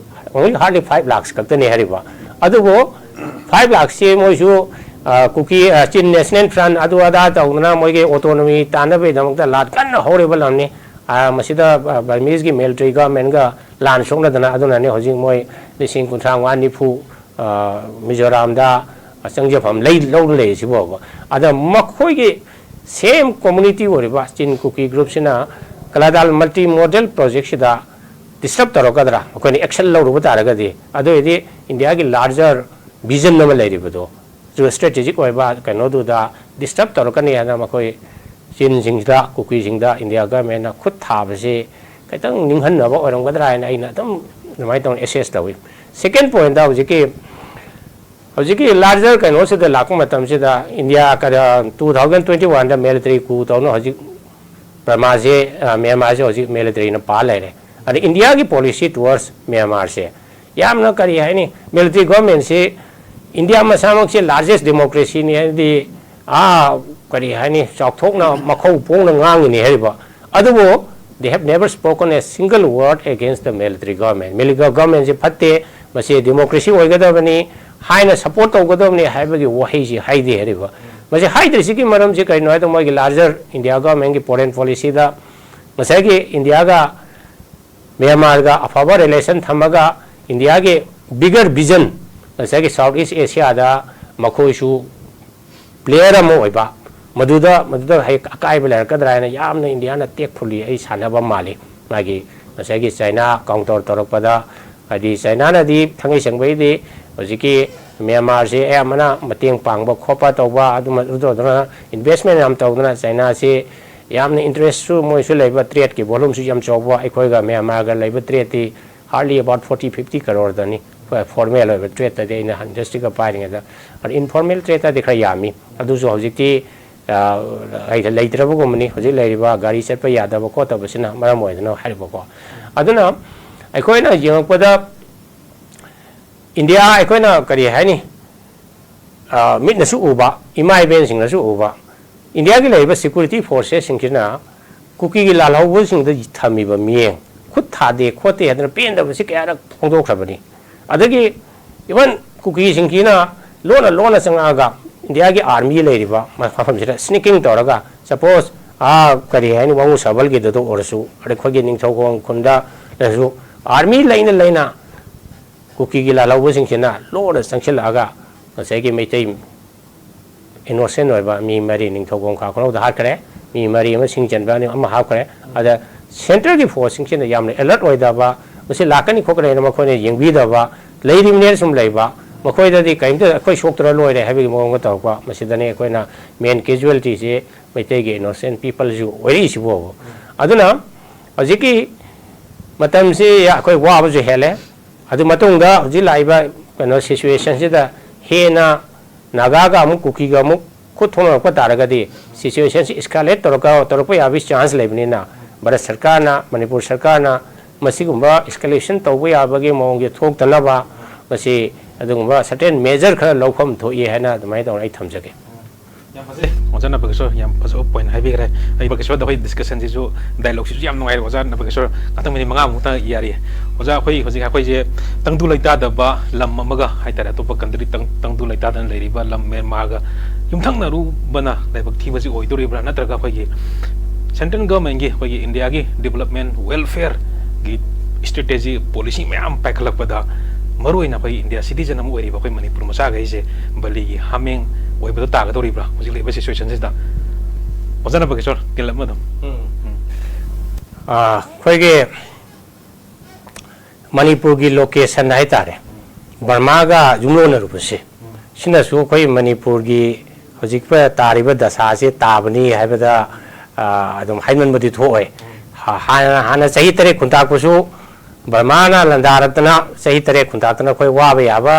only hardly five lakhs ꯈꯛꯇꯅꯤ ꯍꯥꯏꯔꯤꯕ꯫ ꯑꯗꯨꯕꯨ five lakhꯁꯤ ꯃꯣꯏꯁꯨ, ꯑ, ꯀꯨꯀꯤ, ꯑ, ꯆꯤꯟ ꯅꯦꯁꯅꯦꯜ ꯐ꯭ꯔꯟ ꯑꯗꯨ ꯑꯗꯥ ꯇꯧꯗꯅ ꯃꯣꯏꯒꯤ ꯑꯣꯇꯣꯅꯣꯃꯤ ꯇꯥꯟꯅꯕꯒꯤꯗꯃꯛꯇ ꯂꯥꯟ ꯀꯟꯅ ꯍꯧꯔꯤꯕ ꯂꯝꯅꯤ꯫ ꯑ, ꯃꯁꯤꯗ, ꯑ, ꯕꯔꯃꯤꯁꯀꯤ ꯃꯤꯂꯤꯇꯔꯤ ꯒꯚꯔꯟꯃꯦꯟꯒ ꯂꯥꯟ ꯁꯣꯛꯅꯗꯅ ꯑꯗꯨꯅꯅꯤ ꯍꯧꯖꯤꯛ ꯃꯣꯏ ꯂꯤꯁꯤꯡ ꯀꯨꯟꯊ꯭ꯔꯥ ꯃꯉꯥ ꯅꯤꯐꯨ, ꯑ, ꯃꯤꯖꯣꯔꯥꯝꯗ ꯆꯪꯖꯐꯝ ꯂꯩ, ꯂꯧꯔ ꯂꯩꯔꯤꯁꯤꯕꯣꯕ꯫ ꯑꯗ ꯃꯈꯣꯏꯒꯤ ꯁꯦꯝ ꯀꯝꯃ꯭ꯌꯨꯅꯤꯇꯤ ꯑꯣꯏꯔꯤꯕ ꯆꯤꯟ ꯀꯨꯀꯤ ꯒ꯭ꯔꯨꯞꯁꯤꯅ ꯀꯂꯥꯗꯥꯜ ꯃꯜꯇꯤ ꯃꯣꯗꯦꯜ ꯄ꯭ꯔꯣꯖꯦꯛꯁꯤꯗ ꯗꯤꯁꯇꯔꯕ ꯇꯧꯔꯛꯀꯗ꯭ꯔꯥ? ꯃꯈꯣꯏꯅ ꯑꯦꯛꯁꯟ ꯂꯧꯔꯨꯕ ꯇꯥꯔꯒꯗꯤ, ꯑꯗꯨ ꯑꯣꯏꯔꯗꯤ ꯏꯟꯗꯤꯌꯥꯒꯤ ꯂꯥꯔꯖꯔ ꯚꯤꯖꯟ ꯑꯃ ꯂꯩꯔꯤꯕꯗꯣ, ꯖꯤꯑꯣ ꯁ꯭ꯇ꯭ꯔꯦꯇꯦꯖꯤꯛ ꯑꯣꯏꯕ ꯀꯩꯅꯣꯗꯨꯗ ꯗꯤꯁꯇꯔꯕ ꯇꯧꯔꯛꯀꯅꯤ ꯍꯥꯏꯅ ꯃꯈꯣꯏ ꯆꯤꯟꯁꯤꯡꯁꯤꯗ, ꯀꯨꯀꯤꯁꯤꯡꯗ ꯏꯟꯗꯤꯌꯥ ꯒꯚꯔꯟꯃꯦꯟꯅ ꯈꯨꯠ ꯊꯥꯕꯁꯤ ꯈꯤꯇꯪ ꯅꯤꯡꯍꯟꯅꯕ ꯑꯣꯏꯔꯝꯒꯗ꯭ꯔꯥ ꯍꯥꯏꯅ ꯑꯩꯅ ꯑꯗꯨꯝ ꯑꯗꯨꯃꯥꯏꯅ ꯇꯧꯅ ꯑꯦꯁꯦꯁ ꯇꯧꯏ꯫ ꯁꯦꯀꯦꯟ ꯄꯣꯏꯟꯗ ꯍꯧꯖꯤꯛꯀꯤ, ꯍꯧꯖꯤꯛꯀꯤ ꯂꯥꯔꯖꯔ ꯀꯩꯅꯣꯁꯤꯗ ꯂꯥꯛꯄ ꯃꯇꯝꯁꯤꯗ ꯏꯟꯗꯤꯌꯥ ꯀꯗ-, two thousand twenty oneꯗ ꯃꯤꯂꯤꯇꯔꯤ ꯀꯨ ꯇꯧꯅ ꯍꯧꯖꯤꯛ ꯕꯔꯃꯥꯁꯦ, ꯑ, ꯃ꯭ꯌꯥꯟꯃꯥꯔꯁꯦ ꯍꯧꯖꯤꯛ ꯃꯤꯂꯤꯇꯔꯤꯅ ꯄꯥ ꯂꯩꯔꯦ꯫ ꯑꯗ ꯏꯟꯗꯤꯌꯥꯒꯤ ꯄꯣꯂꯤꯁꯤ ꯇꯨꯋꯥꯔꯗꯁ ꯃ꯭ꯌꯥꯟꯃꯥꯔꯁꯦ ꯌꯥꯝꯅ, ꯀꯔꯤ ꯍꯥꯏꯅꯤ, ꯃꯤꯂꯤꯇꯔꯤ ꯒꯣꯔꯃꯦꯟꯁꯤ ꯏꯟꯗꯤꯌꯥ ꯃꯁꯥꯃꯛꯁꯦ ꯂꯥꯔꯖꯦꯁ ꯗꯦꯃꯣꯀ꯭ꯔꯦꯁꯤꯅꯤ ꯍꯥꯏꯗꯤ, ꯑꯥ, ꯀꯔꯤ ꯍꯥꯏꯅꯤ, ꯆꯥꯎꯊꯣꯛꯅ ꯃꯈꯧ ꯄꯣꯡꯅ ꯉꯥꯡꯉꯤꯅꯤ ꯍꯥꯏꯔꯤꯕ꯫ ꯑꯗꯨꯕꯨ they have never spoken a single word against the military government꯫ Military ꯒꯣꯔꯃꯦꯟꯁꯤ ꯐꯠꯇꯦ, ꯃꯁꯤ ꯗꯦꯃꯣꯀ꯭ꯔꯦꯁꯤ ꯑꯣꯏꯒꯗꯕꯅꯤ, ꯍꯥꯏꯅ ꯁꯄꯣꯔꯠ ꯇꯧꯒꯗꯕꯅꯤ ꯍꯥꯏꯕꯒꯤ ꯋꯥꯍꯩꯁꯤ ꯍꯥꯏꯗꯦ ꯍꯥꯏꯔꯤꯕ꯫ ꯃꯁꯤ ꯍꯥꯏꯗ꯭ꯔꯤꯁꯤꯒꯤ ꯃꯔꯝꯁꯤ ꯀꯔꯤꯅꯣ ꯍꯥꯏꯗ, ꯃꯣꯏꯒꯤ ꯂꯥꯔꯖꯔ ꯏꯟꯗꯤꯌꯥ ꯒꯚꯔꯟꯃꯦꯟꯒꯤ ꯐꯣꯔꯦꯟ ꯄꯣꯂꯤꯁꯤꯗ ꯉꯁꯥꯏꯒꯤ ꯏꯟꯗꯤꯌꯥꯒ ꯃ꯭ꯌꯥꯟꯃꯥꯔꯒ ꯑꯐꯕ ꯔꯤꯂꯦꯁꯟ ꯊꯝꯃꯒ ꯏꯟꯗꯤꯌꯥꯒꯤ ꯕꯤꯒꯔ ꯚꯤꯖꯟ, ꯉꯁꯥꯏꯒꯤ ꯁꯥꯎꯠ ꯏꯁ ꯑꯦꯁꯤꯌꯥꯗ ꯃꯈꯣꯏꯁꯨ ꯄ꯭ꯂꯦꯌꯔ ꯑꯃ ꯑꯣꯏꯕ, ꯃꯗꯨꯗ, ꯃꯗꯨꯗ ꯍꯦꯛ ꯑꯀꯥꯏꯕ ꯂꯩꯔꯛꯀꯗ꯭ꯔꯥ ꯍꯥꯏꯅ ꯌꯥꯝꯅ ꯏꯟꯗꯤꯌꯥꯅ ꯇꯦꯛꯐꯨꯜꯂꯤ ꯑꯩ ꯁꯥꯟꯅꯕ ꯃꯥꯜꯂꯤ꯫ ꯃꯥꯒꯤ ꯉꯁꯥꯏꯒꯤ ꯆꯥꯏꯅꯥ ꯀꯥꯎꯟꯇꯔ ꯇꯧꯔꯛꯄꯗ, ꯍꯥꯏꯗꯤ ꯆꯥꯏꯅꯥꯅꯗꯤ ꯊꯥꯡꯒꯩ ꯁꯦꯡꯕꯩꯗꯤ ꯍꯧꯖꯤꯛꯀꯤ ꯃ꯭ꯌꯥꯟꯃꯥꯔꯁꯦ ꯑꯌꯥꯝꯕꯅ ꯃꯇꯦꯡ ꯄꯥꯡꯕ ꯈꯣꯠꯄ ꯇꯧꯕ, ꯑꯗꯨꯃ, ꯑꯗꯨ ꯇꯧꯗꯅ ꯏꯟꯚꯦꯁꯃꯦꯟ ꯌꯥꯝ ꯇꯧꯗꯅ ꯆꯥꯏꯅꯥꯁꯤ ꯌꯥꯝꯅ ꯏꯟꯇꯔꯦꯁꯁꯨ ꯃꯣꯏꯁꯨ ꯂꯩꯕ, ꯇ꯭ꯔꯦꯗꯀꯤ ꯚꯣꯂꯨꯝꯁꯨ ꯌꯥꯝ ꯆꯥꯎꯕ, ꯑꯩꯈꯣꯏꯒ ꯃ꯭ꯌꯥꯟꯃꯥꯔꯒ ꯂꯩꯕ ꯇ꯭ꯔꯦꯗꯇꯤ hardly about forty fifty crore ꯗꯅꯤ꯫ ꯍꯣꯏ, ꯐꯣꯔꯃꯦꯜ ꯑꯣꯏꯕ ꯇ꯭ꯔꯦꯗꯇꯗꯤ ꯑꯩꯅ ꯏꯟꯗꯁꯇ꯭ꯔꯤꯒ ꯄꯥꯏꯔꯤꯉꯩꯗ, ꯑꯗꯣ ꯏꯟꯐꯣꯔꯃꯦꯜ ꯇ꯭ꯔꯦꯗꯇꯗꯤ ꯈꯔ ꯌꯥꯝꯃꯤ꯫ ꯑꯗꯨꯁꯨ ꯍꯧꯖꯤꯛꯇꯤ, ꯑ, ꯂꯩꯇ-, ꯂꯩꯇ꯭ꯔꯕꯒꯨꯝꯕꯅꯤ꯫ ꯍꯧꯖꯤꯛ ꯂꯩꯔꯤꯕ ꯒꯥꯔꯤ ꯆꯠꯄ ꯌꯥꯗꯕ ꯈꯣꯠꯇꯕꯁꯤꯅ ꯃꯔꯝ ꯑꯣꯏꯗꯅ ꯍꯥꯏꯔꯤꯕꯀꯣ꯫ ꯑꯗꯨꯅ ꯑꯩꯈꯣꯏꯅ ꯌꯦꯡꯉꯛꯄꯗ ꯏꯟꯗꯤꯌꯥ ꯑꯩꯈꯣꯏꯅ ꯀꯔꯤ ꯍꯥꯏꯅꯤ, ꯑ, ꯃꯤꯠꯅꯁꯨ ꯎꯕ, ꯏꯃꯥ ꯏꯕꯦꯟꯁꯤꯡꯅꯁꯨ ꯎꯕ, ꯏꯟꯗꯤꯌꯥꯒꯤ ꯂꯩꯔꯤꯕ ꯁꯦꯀ꯭ꯌꯨꯔꯤꯇꯤ ꯐꯣꯔꯁꯦꯁꯁꯤꯡꯁꯤꯅ ꯀꯨꯀꯤꯒꯤ ꯂꯥꯜꯍꯧꯕꯁꯤꯡꯗ ꯊꯝꯃꯤꯕ ꯃꯤꯠꯌꯦꯡ, ꯈꯨꯠ ꯊꯥꯗꯦ ꯈꯣꯠꯇꯦ ꯍꯥꯏꯗꯅ ꯄꯦꯟꯗꯕꯁꯤ ꯀꯌꯥꯔꯛ ꯐꯣꯡꯗꯣꯛꯈ꯭ꯔꯕꯅꯤ꯫ ꯑꯗꯒꯤ even ꯀꯨꯀꯤꯁꯤꯡꯁꯤꯅ ꯂꯣꯟꯅ ꯂꯣꯟꯅ ꯆꯪꯉꯛꯑꯒ ꯏꯟꯗꯤꯌꯥꯒꯤ ꯑꯥꯔꯃꯤ ꯂꯩꯔꯤꯕ ꯃꯐꯝꯁꯤꯗ ꯁ꯭ꯅꯤꯀꯤꯡ ꯇꯧꯔꯒ, ꯁꯄꯣꯁ, ꯑꯥ, ꯀꯔꯤ ꯍꯥꯏꯅꯤ, ꯋꯥꯉꯨ ꯁꯕꯜꯒꯤꯗꯁꯨ ꯑꯣꯏꯔꯁꯨ, ꯑꯗꯩ ꯑꯩꯈꯣꯏꯒꯤ ꯅꯤꯡꯊꯧꯈꯣꯡ ꯈꯨꯟꯗ ꯂꯩꯔꯁꯨ, ꯑꯥꯔꯃꯤ ꯂꯩꯅ ꯂꯩꯅ ꯀꯨꯀꯤꯒꯤ ꯂꯥꯜꯍꯧꯕꯁꯤꯡꯁꯤꯅ ꯂꯣꯟꯅ ꯆꯪꯁꯤꯜꯂꯛꯑꯒ ꯉꯁꯥꯏꯒꯤ ꯃꯩꯇꯩ ꯏꯅꯣꯁꯦꯟ ꯑꯣꯏꯕ ꯃꯤ ꯃꯔꯤ ꯅꯤꯡꯊꯧꯈꯣꯡ ꯈꯥ ꯈꯨꯅꯧꯗ ꯍꯥꯠꯈ꯭ꯔꯦ, ꯃꯤ ꯃꯔꯤ ꯑꯃ ꯁꯤꯡ ꯆꯟꯕ ꯑꯅꯤ ꯑꯃ ꯍꯥꯞꯈ꯭ꯔꯦ꯫ ꯑꯗ ꯁꯦꯟꯇꯔꯒꯤ ꯐꯣꯔꯁꯁꯤꯡꯁꯤꯅ ꯌꯥꯝꯅ ꯑꯦꯂꯔꯠ ꯑꯣꯏꯗꯕ, ꯃꯁꯤ ꯂꯥꯛꯀꯅꯤ ꯈꯣꯠꯀꯅꯤ ꯍꯥꯏꯅ ꯃꯈꯣꯏꯅ ꯌꯦꯡꯕꯤꯗꯕ, ꯂꯩꯔꯤꯕꯅꯦꯅ ꯁꯨꯝ ꯂꯩꯕ, ꯃꯈꯣꯏꯗꯗꯤ ꯀꯔꯤꯝꯇ ꯑꯩꯈꯣꯏ ꯁꯣꯛꯇ꯭ꯔ ꯂꯣꯏꯔꯦ ꯍꯥꯏꯕꯒꯤ ꯃꯑꯣꯡꯗ ꯇꯧꯔꯛꯄ, ꯃꯁꯤꯗꯅꯤ ꯑꯩꯈꯣꯏꯅ ꯃꯦꯟ ꯀꯦꯖꯨꯋꯦꯂꯤꯇꯤꯁꯤ ꯃꯩꯇꯩꯒꯤ ꯏꯅꯣꯁꯦꯟ ꯄꯤꯄꯜꯁꯨ ꯑꯣꯏꯔꯛꯏꯁꯤꯕꯨ꯫ ꯑꯗꯨꯅ ꯍꯧꯖꯤꯛꯀꯤ ꯃꯇꯝꯁꯤ ꯑꯩꯈꯣꯏ ꯋꯥꯕꯁꯨ ꯍꯦꯜꯂꯦ꯫ ꯑꯗꯨ ꯃꯇꯨꯡꯗ ꯍꯧꯖꯤꯛ ꯂꯥꯛꯏꯕ ꯀꯩꯅꯣ ꯁꯤꯆꯨꯋꯦꯁꯟꯁꯤꯗ ꯍꯦꯟꯅ ꯅꯥꯒꯥꯒ ꯑꯃꯨꯛ ꯀꯨꯀꯤꯒ ꯑꯃꯨꯛ ꯈꯨꯠ ꯊꯣꯛꯅꯔꯛꯄ ꯇꯥꯔꯒꯗꯤ ꯁꯤꯆꯨꯋꯦꯁꯟꯁꯤ ꯏꯁꯀꯥꯂꯦꯠ ꯇꯧꯔꯛꯄ, ꯇꯧꯔꯛꯄ ꯌꯥꯕꯒꯤ ꯆꯥꯟꯁ ꯂꯩꯕꯅꯤꯅ ꯚꯥꯔꯠ ꯁꯔꯀꯥꯔꯅ, ꯃꯅꯤꯄꯨꯔ ꯁꯔꯀꯥꯔꯅ ꯃꯁꯤꯒꯨꯝꯕ ꯏꯁꯀꯦꯂꯦꯁꯟ ꯇꯧꯕ ꯌꯥꯕꯒꯤ ꯃꯑꯣꯡꯁꯦ ꯊꯣꯛꯇꯅꯕ ꯃꯁꯤ ꯑꯗꯨꯒꯨꯝꯕ ꯁꯔꯇꯦꯟ ꯃꯦꯖꯔ ꯈꯔ ꯂꯧꯐꯝ ꯊꯣꯛꯏ ꯍꯥꯏꯅ ꯑꯗꯨꯃꯥꯏꯅ ꯇꯧꯅ ꯑꯩ ꯊꯝꯖꯒꯦ꯫ ꯌꯥꯝ ꯐꯖꯩ꯫ ꯑꯣꯖꯥ ꯅꯕꯀꯤꯁꯣꯔ ꯌꯥꯝ ꯐꯖꯕ ꯄꯣꯏꯟꯠ ꯍꯥꯏꯕꯤꯈ꯭ꯔꯦ꯫ ꯑꯩ ꯅꯕꯀꯤꯁꯣꯔꯗ ꯑꯩꯈꯣꯏ ꯗꯤꯁꯀꯁꯟꯁꯤꯁꯨ, ꯗꯥꯏꯂꯣꯒꯁꯤꯁꯨ ꯌꯥꯝ ꯅꯨꯡꯉꯥꯏꯔꯦ꯫ ꯑꯣꯖꯥ ꯅꯕꯀꯤꯁꯣꯔ, ꯉꯥꯛꯇꯪ ꯃꯤꯅꯤꯠ ꯃꯉꯥꯃꯨꯛꯇꯪ ꯌꯥꯔꯤꯌꯦ꯫ ꯑꯣꯖꯥ, ꯑꯩꯈꯣꯏ ꯍꯧꯖꯤꯛ ꯑꯩꯈꯣꯏꯁꯦ ꯇꯪꯗꯨ ꯂꯩꯇꯥꯗꯕ ꯂꯝ ꯑꯃꯒ ꯍꯥꯏꯇꯥꯔꯦ, ꯑꯇꯣꯞꯄ ꯀꯟꯇ꯭ꯔꯤ ꯇꯪ-, ꯇꯪꯗꯨ ꯂꯩꯇꯥꯗꯅ ꯂꯩꯔꯤꯕ ꯂꯝ ꯃ꯭ꯌꯥꯟꯃꯥꯔꯒ ꯌꯨꯝꯊꯪꯅꯔꯨꯕꯅ ꯂꯥꯏꯕꯛ ꯊꯤꯕꯁꯤ ꯑꯣꯏꯗꯣꯔꯤꯕ꯭ꯔꯥ? ꯅꯠꯇ꯭ꯔꯒ ꯑꯩꯈꯣꯏꯒꯤ ꯁꯦꯟꯇ꯭ꯔꯦꯜ ꯒꯚꯔꯟꯃꯦꯟꯠꯀꯤ, ꯑꯩꯈꯣꯏꯒꯤ ꯏꯟꯗꯤꯌꯥꯒꯤ ꯗꯤꯕꯂꯞꯃꯦꯟꯠ ꯋꯦꯜꯐꯤꯌꯔꯒꯤ ꯁ꯭ꯇ꯭ꯔꯦꯇꯦꯖꯤ, ꯄꯣꯂꯤꯁꯤ ꯃꯌꯥꯝ ꯄꯥꯏꯈꯠꯂꯛꯄꯗ ꯃꯔꯨꯑꯣꯏꯅ ꯑꯩꯈꯣꯏ ꯏꯟꯗꯤꯌꯥ ꯁꯤꯇꯤꯖꯟ ꯑꯃ ꯑꯣꯏꯔꯤꯕ ꯑꯩꯈꯣꯏ ꯃꯅꯤꯄꯨꯔ ꯃꯆꯥꯈꯩꯁꯦ ꯕꯂꯤꯒꯤ ꯍꯥꯃꯦꯡ ꯑꯣꯏꯕꯗꯣ ꯇꯥꯒꯗꯧꯔꯤꯕ꯭ꯔꯥ ꯍꯧꯖꯤꯛ ꯂꯩꯔꯤꯕ ꯁꯤꯆꯨꯋꯦꯁꯟꯁꯤꯗ? ꯑꯣꯖꯥ ꯅꯕꯀꯤꯁꯣꯔ, ꯇꯦꯟꯂꯞꯅ ꯑꯗꯨꯝ꯫ ꯎꯝ꯫ ꯎꯝ꯫ ꯑꯥ, ꯑꯩꯈꯣꯏꯒꯤ ꯃꯅꯤꯄꯨꯔꯒꯤ ꯂꯣꯀꯦꯁꯟ ꯍꯥꯏꯇꯥꯔꯦ, ꯕꯔꯃꯥꯒ ꯌꯨꯝꯂꯣꯟꯅꯔꯨꯕꯁꯦ, ꯁꯤꯅꯁꯨ ꯑꯩꯈꯣꯏ ꯃꯅꯤꯄꯨꯔꯒꯤ ꯍꯧꯖꯤꯛ ꯇꯥꯔꯤꯕ ꯗꯁꯥꯁꯦ ꯇꯥꯕꯅꯤ ꯍꯥꯏꯕꯗ, ꯑꯥ, ꯑꯗꯨꯝ ꯍꯥꯏꯃꯟꯕꯗꯤ ꯊꯣꯛꯑꯣꯏ꯫ ꯍꯥ-, ꯍꯥꯟꯅ, ꯍꯥꯟꯅ ꯆꯍꯤ ꯇꯔꯦꯠ ꯈꯨꯟꯇꯥꯛꯄꯁꯨ ꯕꯔꯃꯥꯅ ꯂꯥꯟꯗꯥꯔꯛꯇꯅ ꯆꯍꯤ ꯇꯔꯦꯠ ꯈꯨꯟꯇꯥꯛꯇꯅ ꯑꯩꯈꯣꯏ ꯋꯥꯕ ꯌꯥꯕ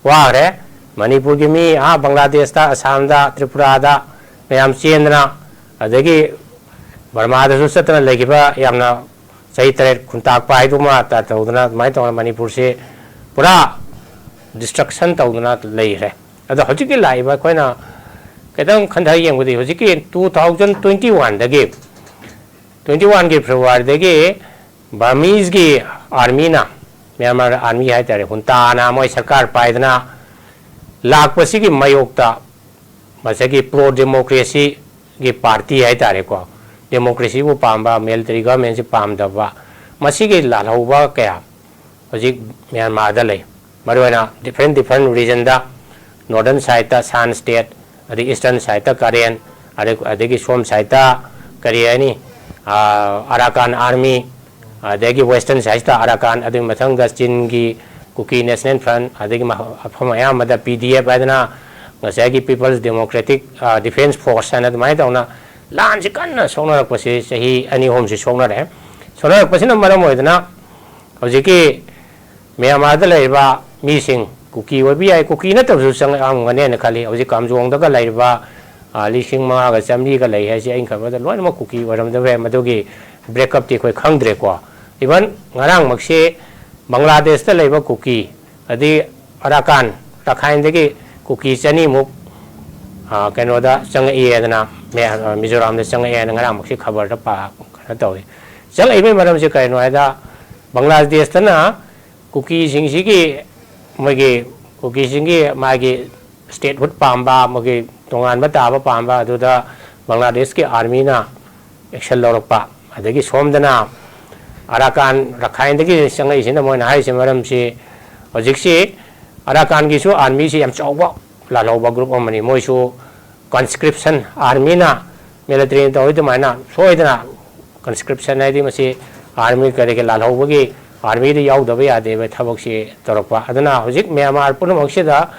ꯋꯥꯈ꯭ꯔꯦ꯫ ꯃꯅꯤꯄꯨꯔꯒꯤ ꯃꯤ ꯑꯥ ꯕꯪꯒ꯭ꯂꯥꯗꯦꯁꯇ, ꯑꯁꯥꯝꯗ, ꯇ꯭ꯔꯤꯄꯨꯔꯥꯗ ꯃꯌꯥꯝ ꯆꯦꯟꯗꯅ, ꯑꯗꯒꯤ ꯕꯔꯃꯥꯗꯁꯨ ꯆꯠꯇꯅ ꯂꯩꯈꯤꯕ, ꯌꯥꯝꯅ ꯆꯍꯤ ꯇꯔꯦꯠ ꯈꯨꯟꯇꯥꯛꯄ ꯍꯥꯏꯗꯨꯃ ꯇ-, ꯇꯧꯗꯅ, ꯑꯗꯨꯃꯥꯏꯅ ꯇꯧꯗꯅ ꯃꯅꯤꯄꯨꯔꯁꯤ ꯄꯨꯔꯥ ꯗꯤꯁꯇ꯭ꯔꯛꯁꯟ ꯇꯧꯗꯅ ꯂꯩꯈ꯭ꯔꯦ꯫ ꯑꯗꯣ ꯍꯧꯖꯤꯛꯀꯤ ꯂꯥꯛꯏꯕ ꯑꯩꯈꯣꯏꯅ ꯈꯤꯇꯪ ꯈꯟꯊ ꯌꯦꯡꯕꯗꯤ, ꯍꯧꯖꯤꯛꯀꯤ ꯇꯨ ꯊꯥꯎꯖꯟ ꯇ꯭ꯋꯦꯟꯇꯤ ꯋꯥꯟꯗꯒꯤ, ꯇ꯭ꯋꯦꯟꯇꯤ ꯋꯥꯟꯒꯤ ꯐꯦꯕ꯭ꯔꯨꯋꯥꯔꯤꯗꯒꯤ ꯕꯔꯃꯤꯁꯀꯤ ꯑꯥꯔꯃꯤꯅ, ꯃ꯭ꯌꯥꯟꯃꯥꯔ ꯑꯥꯔꯃꯤ ꯍꯥꯏꯇꯥꯔꯦ, ꯍꯨꯟꯇꯥꯅ ꯃꯣꯏ ꯁꯔꯀꯥꯔ ꯄꯥꯏꯗꯅ ꯂꯥꯛꯄꯁꯤꯒꯤ ꯃꯥꯌꯣꯛꯇ ꯉꯁꯥꯏꯒꯤ ꯄ꯭ꯔꯣ ꯗꯦꯃꯣꯀ꯭ꯔꯦꯁꯤꯒꯤ ꯄꯥꯔꯇꯤ ꯍꯥꯏꯇꯥꯔꯦꯀꯣ, ꯗꯦꯃꯣꯀ꯭ꯔꯦꯁꯤꯕꯨ ꯄꯥꯝꯕ, ꯃꯤꯂꯤꯇꯔꯤ ꯒꯚꯔꯟꯃꯦꯟꯁꯤ ꯄꯥꯝꯗꯕ, ꯃꯁꯤꯒꯤ ꯂꯥꯜꯍꯧꯕ ꯀꯌꯥ ꯍꯧꯖꯤꯛ ꯃ꯭ꯌꯥꯟꯃꯥꯔꯗ ꯂꯩ꯫ ꯃꯔꯨꯑꯣꯏꯅ ꯗꯤꯐ꯭ꯔꯦꯟ ꯗꯤꯐ꯭ꯔꯦꯟ ꯔꯤꯖꯟꯗ, ꯅꯣꯔꯗꯔꯟ ꯁꯥꯏꯠꯇ ꯁꯥꯟ ꯁ꯭ꯇꯦꯠ, ꯑꯗꯩ ꯏꯁꯇꯔꯟ ꯁꯥꯏꯠꯇ ꯀꯔꯦꯟ, ꯑꯗꯩ, ꯑꯗꯒꯤ ꯁꯣꯝ ꯁꯥꯏꯠꯇ ꯀꯔꯤ ꯍꯥꯏꯅꯤ, ꯑꯥ, ꯑꯔꯥꯀꯥꯟ ꯑꯥꯔꯃꯤ, ꯑꯗꯒꯤ ꯋꯦꯁꯇꯔꯟ ꯁꯥꯏꯠꯇ ꯑꯔꯥꯀꯥꯟ, ꯑꯗꯨꯒꯤ ꯃꯊꯪꯗ ꯆꯤꯟꯒꯤ ꯀꯨꯀꯤ ꯅꯦꯁꯅꯦꯜ ꯐ꯭ꯔꯟꯠ, ꯑꯗꯒꯤ ꯃꯐꯝ ꯑꯌꯥꯝꯕꯗ ꯄꯤ ꯗꯤ ꯑꯦꯐ ꯍꯥꯏꯗꯅ ꯉꯁꯥꯏꯒꯤ ꯄꯤꯄꯜꯁ ꯗꯦꯃꯣꯀ꯭ꯔꯦꯇꯤꯛ, ꯑꯥ, ꯗꯤꯐꯦꯟꯁ ꯐꯣꯔꯁ ꯍꯥꯏꯅ ꯑꯗꯨꯃꯥꯏꯅ ꯇꯧꯅ ꯂꯥꯟꯁꯤ ꯀꯟꯅ ꯁꯣꯛꯅꯔꯛꯄꯁꯤ ꯆꯍꯤ ꯑꯅꯤ ꯑꯍꯨꯝꯁꯤ ꯁꯣꯛꯅꯔꯛꯑꯦ꯫ ꯁꯣꯛꯅꯔꯛꯄꯁꯤꯅ ꯃꯔꯝ ꯑꯣꯏꯗꯅ ꯍꯧꯖꯤꯛꯀꯤ ꯃ꯭ꯌꯥꯟꯃꯥꯔꯗ ꯂꯩꯔꯤꯕ ꯃꯤꯁꯤꯡ, ꯀꯨꯀꯤ ꯑꯣꯏꯕ ꯌꯥꯏ, ꯀꯨꯀꯤ ꯅꯠꯇꯕꯁꯨ ꯆꯪꯉꯛꯑꯝꯒꯅꯦꯅ ꯈꯜꯂꯤ꯫ ꯍꯧꯖꯤꯛ ꯀꯥꯝꯖꯣꯡꯗꯒ ꯂꯩꯔꯤꯕ, ꯑꯥ, ꯂꯤꯁꯤꯡ ꯃꯉꯥꯒ ꯆꯥꯃꯔꯤꯒ ꯂꯩ ꯍꯥꯏꯁꯦ, ꯑꯩꯅ ꯈꯟꯕꯗ ꯂꯣꯏꯅꯃꯛ ꯀꯨꯀꯤ ꯑꯣꯏꯔꯝꯗꯕ ꯌꯥꯏ꯫ ꯃꯗꯨꯒꯤ ꯕ꯭ꯔꯦꯛꯀꯞꯇꯤ ꯑꯩꯈꯣꯏ ꯈꯪꯗ꯭ꯔꯦꯀꯣ꯫ ꯏꯚꯟ ꯉꯔꯥꯡꯃꯛꯁꯦ ꯕꯪꯒ꯭ꯂꯥꯗꯦꯁꯇ ꯂꯩꯕ ꯀꯨꯀꯤ, ꯑꯗꯩ ꯑꯔꯥꯀꯥꯟ, ꯔꯥꯈꯥꯏꯟꯗꯒꯤ ꯀꯨꯀꯤ ꯆꯅꯤꯃꯨꯛ, ꯀꯩꯅꯣꯗ ꯆꯪꯉꯛꯏ ꯍꯥꯏꯗꯅ, ꯃꯤꯖꯣꯔꯥꯝꯗ ꯆꯪꯉꯛꯑꯦ ꯍꯥꯏꯅ ꯉꯔꯥꯡꯃꯛꯁꯤ ꯈꯕꯔꯗ ꯄꯥ ꯀꯩꯅꯣ ꯇꯧꯏ꯫ ꯆꯪꯉꯛꯏꯕꯒꯤ ꯃꯔꯝꯁꯤ ꯀꯩꯅꯣ ꯍꯥꯏꯗ, ꯕꯪꯒ꯭ꯂꯥꯗꯦꯁꯇꯅ ꯀꯨꯀꯤꯁꯤꯡꯁꯤꯒꯤ, ꯃꯣꯏꯒꯤ ꯀꯨꯀꯤꯁꯤꯡꯒꯤ ꯃꯥꯒꯤ statehood ꯄꯥꯝꯕ, ꯃꯣꯏꯒꯤ ꯇꯣꯉꯥꯟꯕ ꯇꯥꯕ ꯄꯥꯝꯕ ꯑꯗꯨꯗ ꯕꯪꯒ꯭ꯂꯥꯗꯦꯁꯀꯤ ꯑꯥꯔꯃꯤꯅ action ꯂꯧꯔꯛꯄ꯫ ꯑꯗꯒꯤ ꯁꯣꯝꯗꯅ ꯑꯔꯥꯀꯥꯟ, ꯔꯈꯥꯏꯟꯗꯒꯤ ꯆꯪꯉꯛꯏꯁꯤꯅ ꯃꯣꯏꯅ ꯍꯥꯏꯔꯤꯁꯤ ꯃꯔꯝꯁꯤ, ꯍꯧꯖꯤꯛꯁꯤ ꯑꯔꯥꯀꯥꯟꯒꯤꯁꯨ ꯑꯥꯔꯃꯤꯁꯤ ꯌꯥꯝ ꯆꯥꯎꯕ ꯂꯥꯜꯍꯧꯕ group ꯑꯃꯅꯤ꯫ ꯃꯣꯏꯁꯨ conscription, ꯑꯥꯔꯃꯤꯅ, ꯃꯤꯂꯤꯇꯔꯤꯅ ꯇꯧꯔꯤ ꯑꯗꯨꯃꯥꯏꯅ ꯁꯣꯏꯗꯅ conscription ꯍꯥꯏꯗꯤ ꯃꯁꯤ ꯑꯥꯔꯃꯤ ꯀꯔꯤꯒꯤ ꯂꯥꯜꯍꯧꯕꯒꯤ ꯑꯥꯔꯃꯤꯗ ꯌꯥꯎꯗꯕ ꯌꯥꯗꯦꯕ ꯊꯕꯛꯁꯤ ꯇꯧꯔꯛꯄ꯫ ꯑꯗꯨꯅ ꯍꯧꯖꯤꯛ ꯃ꯭ꯌꯥꯟꯃꯥꯔ ꯄꯨꯝꯅꯃꯛꯁꯤꯗ,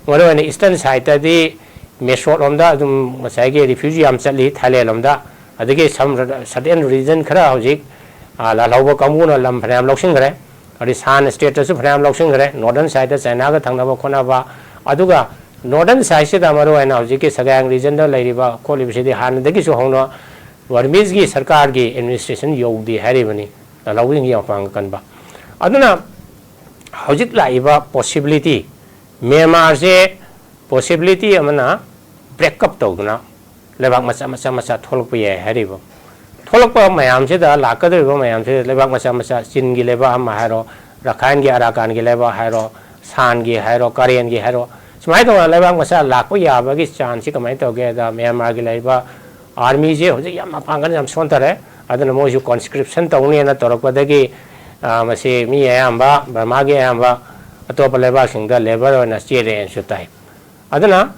ꯃꯔꯨꯑꯣꯏꯅ eastern sideꯇꯗꯤ ꯃꯦꯁꯣꯠ ꯂꯣꯝꯗ ꯑꯗꯨꯝ ꯉꯁꯥꯏꯒꯤ refugee ꯌꯥꯝ ꯆꯠꯂꯤ, ꯊꯥꯏꯂꯦꯟ ꯂꯣꯝꯗ꯫ ꯑꯗꯒꯤ some certain region ꯈꯔ ꯍꯧꯖꯤꯛ, ꯑ, ꯂꯥꯜꯍꯧꯕ ꯀꯥꯡꯕꯨꯅ ꯂꯝ ꯐꯅꯌꯥꯝ ꯂꯧꯁꯤꯟꯈ꯭ꯔꯦ꯫ ꯑꯗꯩ ꯁꯥꯟ stateꯇꯁꯨ ꯐꯅꯌꯥꯝ ꯂꯧꯁꯤꯟꯈ꯭ꯔꯦ, northern sideꯇ ꯆꯥꯏꯅꯥꯒ ꯊꯪꯅꯕ ꯈꯣꯠꯅꯕ꯫ ꯑꯗꯨꯒ northern sideꯁꯤꯗ ꯃꯔꯨꯑꯣꯏꯅ ꯍꯧꯖꯤꯛꯀꯤ ꯁꯒꯥꯡ regionꯗ ꯂꯩꯔꯤꯕ ꯈꯣꯠꯂꯤꯕꯁꯤꯗꯤ ꯍꯥꯟꯅꯗꯒꯤꯁꯨ ꯍꯧꯅ ꯕꯔꯃꯤꯁꯒꯤ ꯁꯔꯀꯥꯔꯒꯤ administration ꯌꯧꯗꯦ ꯍꯥꯏꯔꯤꯕꯅꯤ, ꯂꯥꯜꯍꯧꯕꯁꯤꯡꯒꯤ ꯌꯥꯝ ꯄꯥꯡꯒꯜ ꯀꯟꯕ꯫ ꯑꯗꯨꯅ ꯍꯧꯖꯤꯛ ꯂꯥꯛꯏꯕ possibility, ꯃ꯭ꯌꯥꯟꯃꯥꯔꯁꯦ possibility ꯑꯃꯅ break up ꯇꯧꯗꯨꯅ ꯂꯩꯕꯥꯛ ꯃꯆꯥ ꯃꯆꯥ ꯃꯆꯥ ꯊꯣꯛꯂꯛꯄ ꯌꯥꯏ ꯍꯥꯏꯔꯤꯕ꯫ ꯊꯣꯛꯂꯛꯄ ꯃꯌꯥꯝꯁꯤꯗ, ꯂꯥꯛꯀꯗꯧꯔꯤꯕ ꯃꯌꯥꯝꯁꯤꯗ ꯂꯩꯕꯥꯛ ꯃꯆꯥ ꯃꯆꯥ, ꯆꯤꯟꯒꯤ ꯂꯩꯕꯥꯛ ꯑꯃ ꯍꯥꯏꯔꯣ, ꯔꯈꯥꯏꯟꯒꯤ ꯑꯔꯥꯀꯥꯟꯒꯤ ꯂꯩꯕꯥꯛ ꯍꯥꯏꯔꯣ, ꯁꯥꯟꯒꯤ ꯍꯥꯏꯔꯣ, ꯀꯥꯔꯦꯟꯒꯤ ꯍꯥꯏꯔꯣ, ꯁꯨꯃꯥꯏꯅ ꯇꯧꯅ ꯂꯩꯕꯥꯛ ꯃꯆꯥ ꯂꯥꯛꯄ ꯌꯥꯕꯒꯤ chanceꯁꯤ ꯀꯃꯥꯏꯅ ꯇꯧꯒꯦꯗ, ꯃ꯭ꯌꯥꯟꯃꯥꯔꯒꯤ ꯂꯩꯔꯤꯕ ꯑꯥꯔꯃꯤꯁꯦ ꯍꯧꯖꯤꯛ ꯌꯥꯝ ꯃꯄꯥꯡꯒꯜ ꯌꯥꯝ ꯁꯣꯟꯊꯔꯦ꯫ ꯑꯗꯨꯅ ꯃꯣꯏꯁꯨ conscription ꯇꯧꯅꯦꯅ ꯇꯧꯔꯛꯄꯗꯒꯤ, ꯑ, ꯃꯁꯤ ꯃꯤ ꯑꯌꯥꯝꯕ, ꯕꯔꯃꯥꯒꯤ ꯑꯌꯥꯝꯕ ꯑꯇꯣꯞꯄ ꯂꯩꯕꯥꯛꯁꯤꯡꯗ labour ꯑꯣꯏꯅ ꯆꯦꯜꯂꯦꯅꯁꯨ ꯇꯥꯏ꯫ ꯑꯗꯨꯅ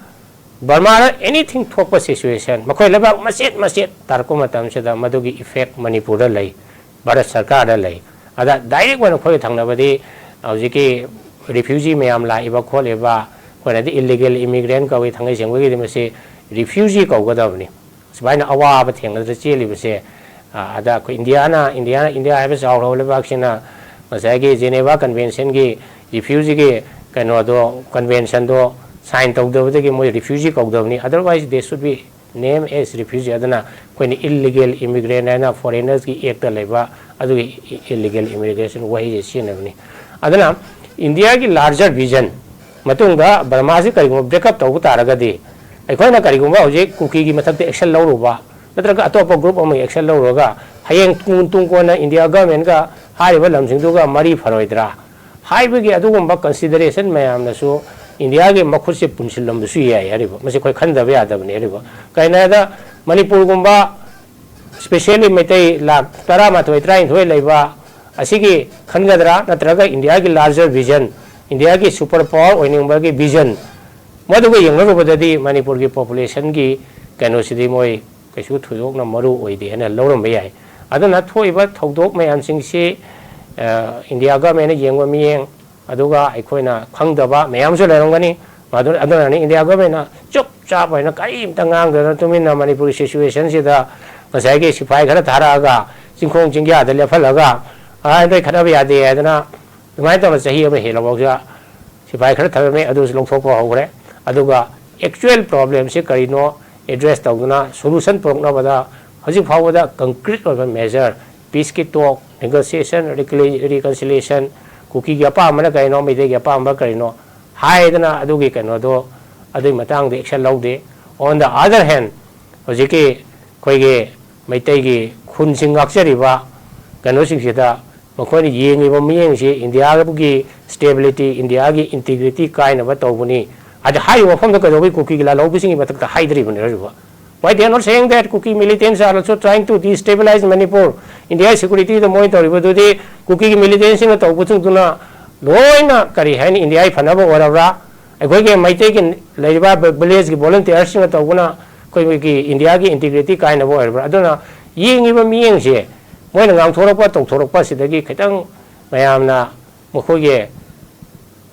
ꯕꯔꯃꯥꯗ anything ꯊꯣꯛꯄ situation, ꯃꯈꯣꯏ ꯂꯩꯕꯥꯛ ꯃꯆꯦꯠ ꯃꯆꯦꯠ ꯇꯥꯔꯛꯄ ꯃꯇꯝꯁꯤꯗ ꯃꯗꯨꯒꯤ effect ꯃꯅꯤꯄꯨꯔꯗ ꯂꯩ, ꯚꯥꯔꯠ ꯁꯔꯀꯥꯔꯗ ꯂꯩ꯫ ꯑꯗ direct ꯑꯣꯏꯅ ꯑꯩꯈꯣꯏꯒ ꯊꯪꯅꯕꯗꯤ ꯍꯧꯖꯤꯛꯀꯤ refugee ꯃꯌꯥꯝ ꯂꯥꯛꯏꯕ ꯈꯣꯠꯂꯤꯕ, ꯑꯩꯈꯣꯏꯅꯗꯤ illegal immigrant ꯀꯧꯏ, ꯊꯥꯡꯒꯩ ꯁꯦꯡꯕꯒꯤꯗꯤ ꯃꯁꯤ refugee ꯀꯧꯒꯗꯕꯅꯤ꯫ ꯁꯨꯃꯥꯏꯅ ꯑꯋꯥꯕ ꯊꯦꯡꯅꯗꯅ ꯆꯦꯜꯂꯤꯕꯁꯦ, ꯑ, ꯑꯗ ꯑꯩꯈꯣꯏ ꯏꯟꯗꯤꯌꯥꯅ, ꯏꯟꯗꯤꯌꯥ, ꯏꯟꯗꯤꯌꯥ ꯍꯥꯏꯕ ꯆꯥꯎꯔꯕ ꯂꯩꯕꯥꯛꯁꯤꯅ ꯉꯁꯥꯏꯒꯤ Geneva Conventionꯒꯤ refugeeꯒꯤ ꯀꯩꯅꯣꯗꯣ, conventionꯗꯣ sign ꯇꯧꯗꯕꯗꯒꯤ ꯃꯣꯏ refugee ꯀꯧꯗꯕꯅꯤ, otherwise they should be named as refugee꯫ ꯑꯗꯨꯅ ꯑꯩꯈꯣꯏꯅ illegal immigrant ꯍꯥꯏꯅ foreignersꯀꯤ actꯇ ꯂꯩꯕ ꯑꯗꯨꯒꯤ illegal immigration ꯋꯥꯍꯩꯁꯦ ꯁꯤꯖꯤꯟꯅꯕꯅꯤ꯫ ꯑꯗꯨꯅ ꯏꯟꯗꯤꯌꯥꯒꯤ larger vision ꯃꯇꯨꯡꯗ ꯕꯔꯃꯥꯁꯤ ꯀꯔꯤꯒꯨꯝꯕ break up ꯇꯧꯕ ꯇꯥꯔꯒꯗꯤ, ꯑꯩꯈꯣꯏꯅ ꯀꯔꯤꯒꯨꯝꯕ ꯍꯧꯖꯤꯛ ꯀꯨꯀꯤꯒꯤ ꯃꯊꯛꯇ action ꯂꯧꯔꯨꯕ, ꯅꯠꯇ꯭ꯔꯒ ꯑꯇꯣꯞꯄ group ꯑꯃꯒꯤ action ꯂꯧꯔꯨꯔꯒ, ꯍꯌꯦꯡ ꯇꯨꯡ, ꯇꯨꯡ ꯀꯣꯟꯅ India government ꯀ ꯍꯥꯏꯔꯤꯕ ꯂꯝꯁꯤꯡꯗꯨꯒ ꯃꯔꯤ ꯐꯔꯣꯏꯗ꯭ꯔꯥ ꯍꯥꯏꯕꯒꯤ ꯑꯗꯨꯒꯨꯝꯕ consideration ꯃꯌꯥꯝꯅꯁꯨ India ꯒꯤ ꯃꯈꯨꯠꯁꯦ ꯄꯨꯟꯁꯤꯜꯂꯝꯕꯁꯨ ꯌꯥꯏ ꯍꯥꯏꯔꯤꯕ꯫ ꯃꯁꯤ ꯑꯩꯈꯣꯏ ꯈꯟꯗꯕ ꯌꯥꯗꯕꯅꯤ ꯍꯥꯏꯔꯤꯕ꯫ ꯀꯩꯅꯣ ꯍꯥꯏꯗ, ꯃꯅꯤꯄꯨꯔꯒꯨꯝꯕ, specially ꯃꯩꯇꯩ ꯂꯥꯈ ꯇꯔꯥꯃꯥꯊꯣꯏ, ꯇꯔꯥꯅꯤꯊꯣꯏ ꯂꯩꯕ ꯑꯁꯤꯒꯤ ꯈꯟꯒꯗ꯭ꯔꯥ, ꯅꯠꯇ꯭ꯔꯒ India ꯒꯤ larger vision, India ꯒꯤ super power ꯑꯣꯏꯅꯤꯡꯕꯒꯤ vision, ꯃꯗꯨꯒ ꯌꯦꯡꯅꯔꯨꯕꯗꯗꯤ ꯃꯅꯤꯄꯨꯔꯒꯤ population ꯒꯤ ꯀꯩꯅꯣꯁꯤꯗꯤ ꯃꯣꯏ ꯀꯩꯁꯨ ꯊꯣꯏꯗꯣꯛꯅ ꯃꯔꯨ ꯑꯣꯏꯗꯦ ꯍꯥꯏꯅ ꯂꯧꯔꯝꯕ ꯌꯥꯏ꯫ ꯑꯗꯨꯅ ꯊꯣꯛꯏꯕ ꯊꯧꯗꯣꯛ ꯃꯌꯥꯝꯁꯤꯡꯁꯤ, ꯑ, India government ꯅ ꯌꯦꯡꯕ ꯃꯤꯠꯌꯦꯡ, ꯑꯗꯨꯒ ꯑꯩꯈꯣꯏꯅ ꯈꯪꯗꯕ ꯃꯌꯥꯝꯁꯨ ꯂꯩꯔꯝꯒꯅꯤ꯫ ꯃꯗꯨ-, ꯑꯗꯨꯅꯅꯤ India government ꯅ ꯆꯨꯞ ꯆꯥꯞ ꯑꯣꯏꯅ ꯀꯔꯤꯝꯇ ꯉꯥꯡꯗꯅ ꯇꯨꯃꯤꯟꯅ ꯃꯅꯤꯄꯨꯔꯒꯤ situation ꯁꯤꯗ ꯉꯁꯥꯏꯒꯤ ꯁꯤꯐꯥꯏ ꯈꯔ ꯊꯥꯔꯛꯑꯒ ꯆꯤꯡꯈꯣꯡ ꯆꯤꯡꯌꯥꯗ ꯂꯦꯞꯍꯜꯂꯒ, "ꯑ, ꯅꯣꯏ ꯈꯠꯅꯕ ꯌꯥꯗꯦ" ꯍꯥꯏꯗꯅ ꯑꯗꯨꯃꯥꯏꯅ ꯇꯧꯅ ꯆꯍꯤ ꯑꯃ ꯍꯦꯜꯂꯐꯥꯎꯁꯤꯗ ꯁꯤꯐꯥꯏ ꯈꯔ ꯊꯝꯂꯝꯃꯤ, ꯑꯗꯨꯁꯨ ꯂꯧꯊꯣꯛꯄ ꯍꯧꯈ꯭ꯔꯦ꯫ ꯑꯗꯨꯒ actual problem ꯁꯤ ꯀꯔꯤꯅꯣ address ꯇꯧꯗꯨꯅ solution ꯄꯨꯔꯛꯅꯕꯗ ꯍꯧꯖꯤꯛ ꯐꯥꯎꯕꯗ concrete ꯑꯣꯏꯕ measure, peace ꯀꯤ talk, negotiation, reconciliation, ꯀꯨꯀꯤꯒꯤ ꯑꯄꯥꯝꯕꯅ ꯀꯔꯤꯅꯣ, ꯃꯩꯇꯩꯒꯤ ꯑꯄꯥꯝꯕ ꯀꯔꯤꯅꯣ ꯍꯥꯏꯗꯅ ꯑꯗꯨꯒꯤ ꯀꯩꯅꯣꯗꯣ, ꯑꯗꯨꯒꯤ ꯃꯇꯥꯡꯗ action ꯂꯧꯗꯦ꯫ On the other hand, ꯍꯧꯖꯤꯛꯀꯤ ꯑꯩꯈꯣꯏꯒꯤ ꯃꯩꯇꯩꯒꯤ ꯈꯨꯟꯁꯤꯡ ꯉꯥꯛꯆꯔꯤꯕ ꯀꯩꯅꯣꯁꯤꯡꯁꯤꯗ ꯃꯈꯣꯏꯅ ꯌꯦꯡꯉꯤꯕ ꯃꯤꯠꯌꯦꯡꯁꯤ India ꯒꯤ stability, India ꯒꯤ integrity ꯀꯥꯏꯅꯕ ꯇꯧꯕꯅꯤ꯫ ꯑꯗ ꯍꯥꯏꯔꯤꯕ ꯃꯐꯝꯗ ꯀꯩꯗꯧꯕꯩ ꯀꯨꯀꯤꯒꯤ ꯂꯥꯜꯍꯧꯕꯁꯤꯡꯒꯤ ꯃꯊꯛꯇ ꯍꯥꯏꯗ꯭ꯔꯤꯕꯅꯤ ꯍꯥꯏꯔꯤꯕ? Why they are not saying that Kuki militants are also trying to destabilize Manipur? India security ꯗ ꯃꯣꯏ ꯇꯧꯔꯤꯕꯗꯨꯗꯤ ꯀꯨꯀꯤꯒꯤ militant ꯁꯤꯡꯅ ꯇꯧꯕꯁꯤꯡꯗꯨꯅ ꯂꯣꯏꯅ ꯀꯔꯤ ꯍꯥꯏꯅꯤ, India ꯒꯤ ꯐꯅꯕ ꯑꯣꯏꯔꯕ꯭ꯔꯥ? ꯑꯩꯈꯣꯏꯒꯤ ꯃꯩꯇꯩꯒꯤ ꯂꯩꯔꯤꯕ village ꯀꯤ volunteer ꯁꯤꯡꯅ ꯇꯧꯕꯅ ꯑꯩꯈꯣꯏꯒꯤ India ꯒꯤ integrity ꯀꯥꯏꯅꯕ ꯑꯣꯏꯔꯕ꯭ꯔꯥ? ꯑꯗꯨꯅ ꯌꯦꯡꯉꯤꯕ ꯃꯤꯠꯌꯦꯡꯁꯦ, ꯃꯣꯏꯅ ꯉꯥꯡꯊꯣꯔꯛꯄ ꯇꯧꯊꯣꯔꯛꯄ ꯑꯁꯤꯗꯒꯤ ꯈꯤꯇꯪ ꯃꯌꯥꯝꯅ ꯃꯈꯣꯏꯒꯤ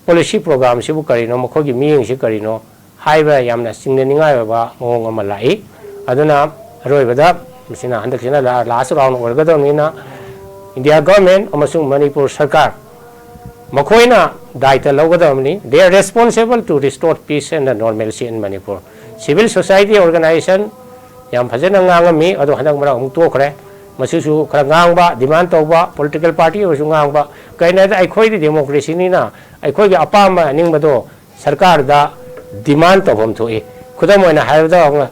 policy program ꯁꯤꯕꯨ ꯀꯔꯤꯅꯣ, ꯃꯈꯣꯏꯒꯤ ꯃꯤꯠꯌꯦꯡꯁꯤ ꯀꯔꯤꯅꯣ ꯍꯥꯏꯕ ꯌꯥꯝꯅ ꯆꯤꯡꯅꯅꯤꯡꯉꯥꯏ ꯑꯣꯏꯕ ꯃꯑꯣꯡ ꯑꯃ ꯂꯥꯛꯏ꯫ ꯑꯗꯨꯅ ꯑꯔꯣꯏꯕꯗ ꯃꯁꯤꯅ ꯍꯟꯗꯛꯁꯤꯅ la-, last round ꯑꯣꯏꯒꯗꯕꯅꯤꯅ India government ꯑꯃꯁꯨꯡ ꯃꯅꯤꯄꯨꯔ ꯁꯔꯀꯥꯔ ꯃꯈꯣꯏꯅ ꯗꯥꯏꯇ ꯂꯧꯒꯗꯕꯅꯤ꯫ They are responsible to restore peace and the normalcy in Manipur. Civil society organization ꯌꯥꯝ ꯐꯖꯅ ꯉꯥꯡꯉꯝꯃꯤ, ꯑꯗꯣ ꯍꯟꯗꯛ ꯃꯔꯛ ꯑꯃꯨꯛ ꯇꯣꯛꯈ꯭ꯔꯦ꯫ ꯃꯁꯤꯁꯨ ꯈꯔ ꯉꯥꯡꯕ, demand ꯇꯧꯕ, political party ꯑꯣꯏꯔꯁꯨ ꯉꯥꯡꯕ꯫ ꯀꯩꯅꯣ ꯍꯥꯏꯗ ꯑꯩꯈꯣꯏꯗꯤ democracy ꯅꯤꯅ ꯑꯩꯈꯣꯏꯒꯤ ꯑꯄꯥꯝꯕ ꯑꯅꯤꯡꯕꯗꯣ ꯁꯔꯀꯥꯔꯗ demand ꯇꯧꯐꯝ ꯊꯣꯛꯏ꯫ ꯈꯨꯗꯝ ꯑꯣꯏꯅ ꯍꯥꯏꯔꯕꯗ, ꯉ-,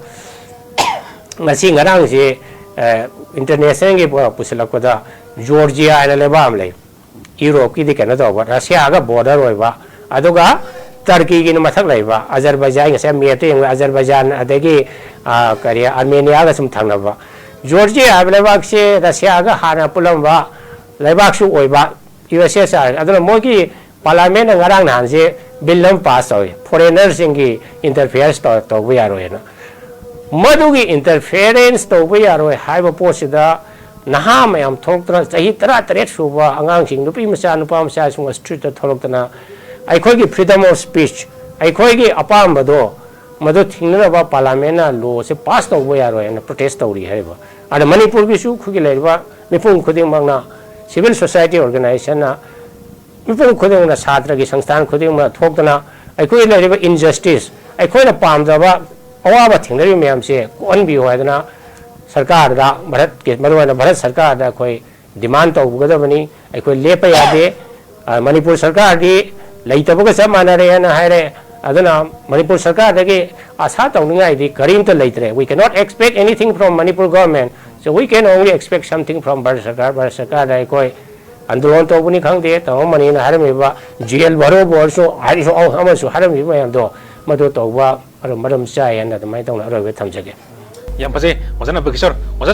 ꯉꯁꯤ ꯉꯔꯥꯡꯁꯤ, ꯑ, ꯏꯟꯇꯔꯅꯦꯁꯅꯦꯜꯒꯤ ꯄꯨ-, ꯄꯨꯁꯤꯜꯂꯛꯄꯗ ꯖꯣꯔꯖꯤꯌꯥ ꯍꯥꯏꯅ ꯂꯩꯕꯥꯛ ꯑꯃ ꯂꯩ꯫ ꯌꯨꯔꯣꯞꯀꯤꯗꯤ ꯀꯩꯅꯣ ꯇꯧꯕ, ꯔꯁꯤꯌꯥꯒ ꯕꯣꯔꯗꯔ ꯑꯣꯏꯕ, ꯑꯗꯨꯒ ꯇꯔꯀꯤꯒꯤꯅ ꯃꯊꯛ ꯂꯩꯕ, ꯑꯖꯔꯕꯥꯏꯖꯥꯟ, ꯉꯁꯥꯏ ꯃꯦꯞꯇ ꯌꯦꯡꯕ, ꯑꯖꯔꯕꯥꯏꯖꯥꯟ, ꯑꯗꯒꯤ, ꯑ, ꯀꯔꯤ, ꯑꯥꯔꯃꯦꯅꯤꯌꯥꯒ ꯁꯨꯝ ꯊꯪꯅꯕ꯫ ꯖꯣꯔꯖꯤꯌꯥ ꯍꯥꯏꯕ ꯂꯩꯕꯥꯛꯁꯦ ꯔꯁꯤꯌꯥꯒ ꯍꯥꯟꯅ ꯄꯨꯜꯂꯝꯕ ꯂꯩꯕꯥꯛꯁꯨ ꯑꯣꯏꯕ, ꯌꯨ ꯑꯦꯁ ꯑꯦꯁ ꯑꯥꯔ꯫ ꯑꯗꯨꯅ ꯃꯣꯏꯒꯤ ꯄꯥꯔꯂꯥꯃꯦꯟꯅ ꯉꯔꯥꯡ ꯅꯍꯥꯟꯁꯦ ꯕꯤꯜ ꯑꯃ ꯄꯥꯁ ꯇꯧꯏ, ꯐꯣꯔꯦꯅꯔꯁꯤꯡꯒꯤ ꯏꯟꯇꯔꯐꯤꯌꯔꯁ ꯇꯧ-, ꯇꯧꯕ ꯌꯥꯔꯣꯏꯅ꯫ ꯃꯗꯨꯒꯤ ꯏꯟꯇꯔꯐꯤꯌꯔꯦꯟꯁ ꯇꯧꯕ ꯌꯥꯔꯣꯏ ꯍꯥꯏꯕ ꯄꯣꯠꯁꯤꯗ ꯅꯍꯥ ꯃꯌꯥꯝ ꯊꯣꯛꯂꯛꯇꯅ, ꯆꯍꯤ ꯇꯔꯥ ꯇꯔꯦꯠ ꯁꯨꯕ ꯑꯉꯥꯡꯁꯤꯡ, ꯅꯨꯄꯤ ꯃꯆꯥ, ꯅꯨꯄꯥ ꯃꯆꯥꯁꯤꯡ ꯁ꯭ꯇ꯭ꯔꯤꯠꯇ ꯊꯣꯛꯂꯛꯇꯅ, ꯑꯩꯈꯣꯏꯒꯤ freedom of speech, ꯑꯩꯈꯣꯏꯒꯤ ꯑꯄꯥꯝꯕꯗꯣ ꯃꯗꯨ ꯊꯤꯡꯅꯅꯕ ꯄꯥꯔꯂꯥꯃꯦꯟꯅ ꯂꯣꯁꯦ ꯄꯥꯁ ꯇꯧꯕ ꯌꯥꯔꯣꯏ ꯍꯥꯏꯅ ꯄ꯭ꯔꯣꯇꯦꯁ ꯇꯧꯔꯤ ꯍꯥꯏꯔꯤꯕ꯫ ꯑꯗ ꯃꯅꯤꯄꯨꯔꯒꯤꯁꯨ ꯑꯩꯈꯣꯏꯒꯤ ꯂꯩꯔꯤꯕ ꯃꯤꯄꯨꯝ ꯈꯨꯗꯤꯡꯃꯛꯅ, ꯁꯤꯚꯤꯜ ꯁꯣꯁꯥꯏꯇꯤ ꯑꯣꯔꯒꯅꯥꯏꯖꯦꯁꯟꯅ, ꯃꯤꯄꯨꯝ ꯈꯨꯗꯤꯡꯃꯛꯅ, ꯁꯥꯇ꯭ꯔꯒꯤ ꯁꯪꯁꯊꯥꯟ ꯈꯨꯗꯤꯡꯃꯛ ꯊꯣꯛꯇꯅ ꯑꯩꯈꯣꯏ ꯂꯩꯔꯤꯕ ꯏꯟꯖꯁꯇꯤꯁ, ꯑꯩꯈꯣꯏꯅ ꯄꯥꯝꯗꯕ ꯑꯋꯥꯕ ꯊꯦꯡꯅꯔꯤꯕ ꯃꯌꯥꯝꯁꯦ ꯀꯣꯛꯍꯟꯕꯤꯌꯨ ꯍꯥꯏꯗꯅ ꯁꯔꯀꯥꯔꯗ, ꯚꯥꯔꯠꯀꯤ, ꯃꯔꯨꯑꯣꯏꯅ ꯚꯥꯔꯠ ꯁꯔꯀꯥꯔꯗ ꯑꯩꯈꯣꯏ ꯗꯤꯃꯥꯟ ꯇꯧꯒꯗꯕꯅꯤ꯫ ꯑꯩꯈꯣꯏ ꯂꯦꯞꯄ ꯌꯥꯗꯦ꯫ ꯑ, ꯃꯅꯤꯄꯨꯔ ꯁꯔꯀꯥꯔꯗꯤ ꯂꯩꯇꯕꯒ ꯆꯞ ꯃꯥꯟꯅꯔꯦꯅ ꯍꯥꯏꯔꯦ꯫ ꯑꯗꯨꯅ ꯃꯅꯤꯄꯨꯔ ꯁꯔꯀꯥꯔꯗꯒꯤ ꯑꯥꯁꯥ ꯇꯧꯅꯤꯡꯉꯥꯏꯗꯤ ꯀꯔꯤꯝꯇ ꯂꯩꯇ꯭ꯔꯦ꯫ We cannot expect anything from Manipur government, so we can only expect something from Bharat ꯁꯔꯀꯥꯔ꯫ ꯚꯥꯔꯠ ꯁꯔꯀꯥꯔꯗ ꯑꯩꯈꯣꯏ ꯑꯟꯗꯣꯂꯟ ꯇꯧꯕꯅꯤ ꯈꯪꯗꯦ, ꯇꯧꯔꯝꯕꯅꯤꯅ ꯍꯥꯏꯔꯝꯃꯤꯕ, ꯖꯦꯜ ꯚꯔꯣ ꯚꯔꯁꯨ ꯍꯥꯏꯔꯤꯁꯨ ꯑꯃꯁꯨ ꯍꯥꯏꯔꯝꯃꯤꯕ ꯃꯌꯥꯝꯗꯣ, ꯃꯗꯨ ꯇꯧꯕ ꯃꯔꯝ, ꯃꯔꯝ ꯆꯥꯏ ꯍꯥꯏꯅ ꯑꯗꯨꯃꯥꯏꯅ ꯇꯧꯅ ꯑꯔꯣꯏꯕꯗ ꯊꯝꯖꯒꯦ꯫ ꯌꯥꯝ ꯐꯖꯩ, ꯑꯣꯖꯥ ꯅꯕꯀꯤꯁꯣꯔ꯫ ꯑꯣꯖꯥ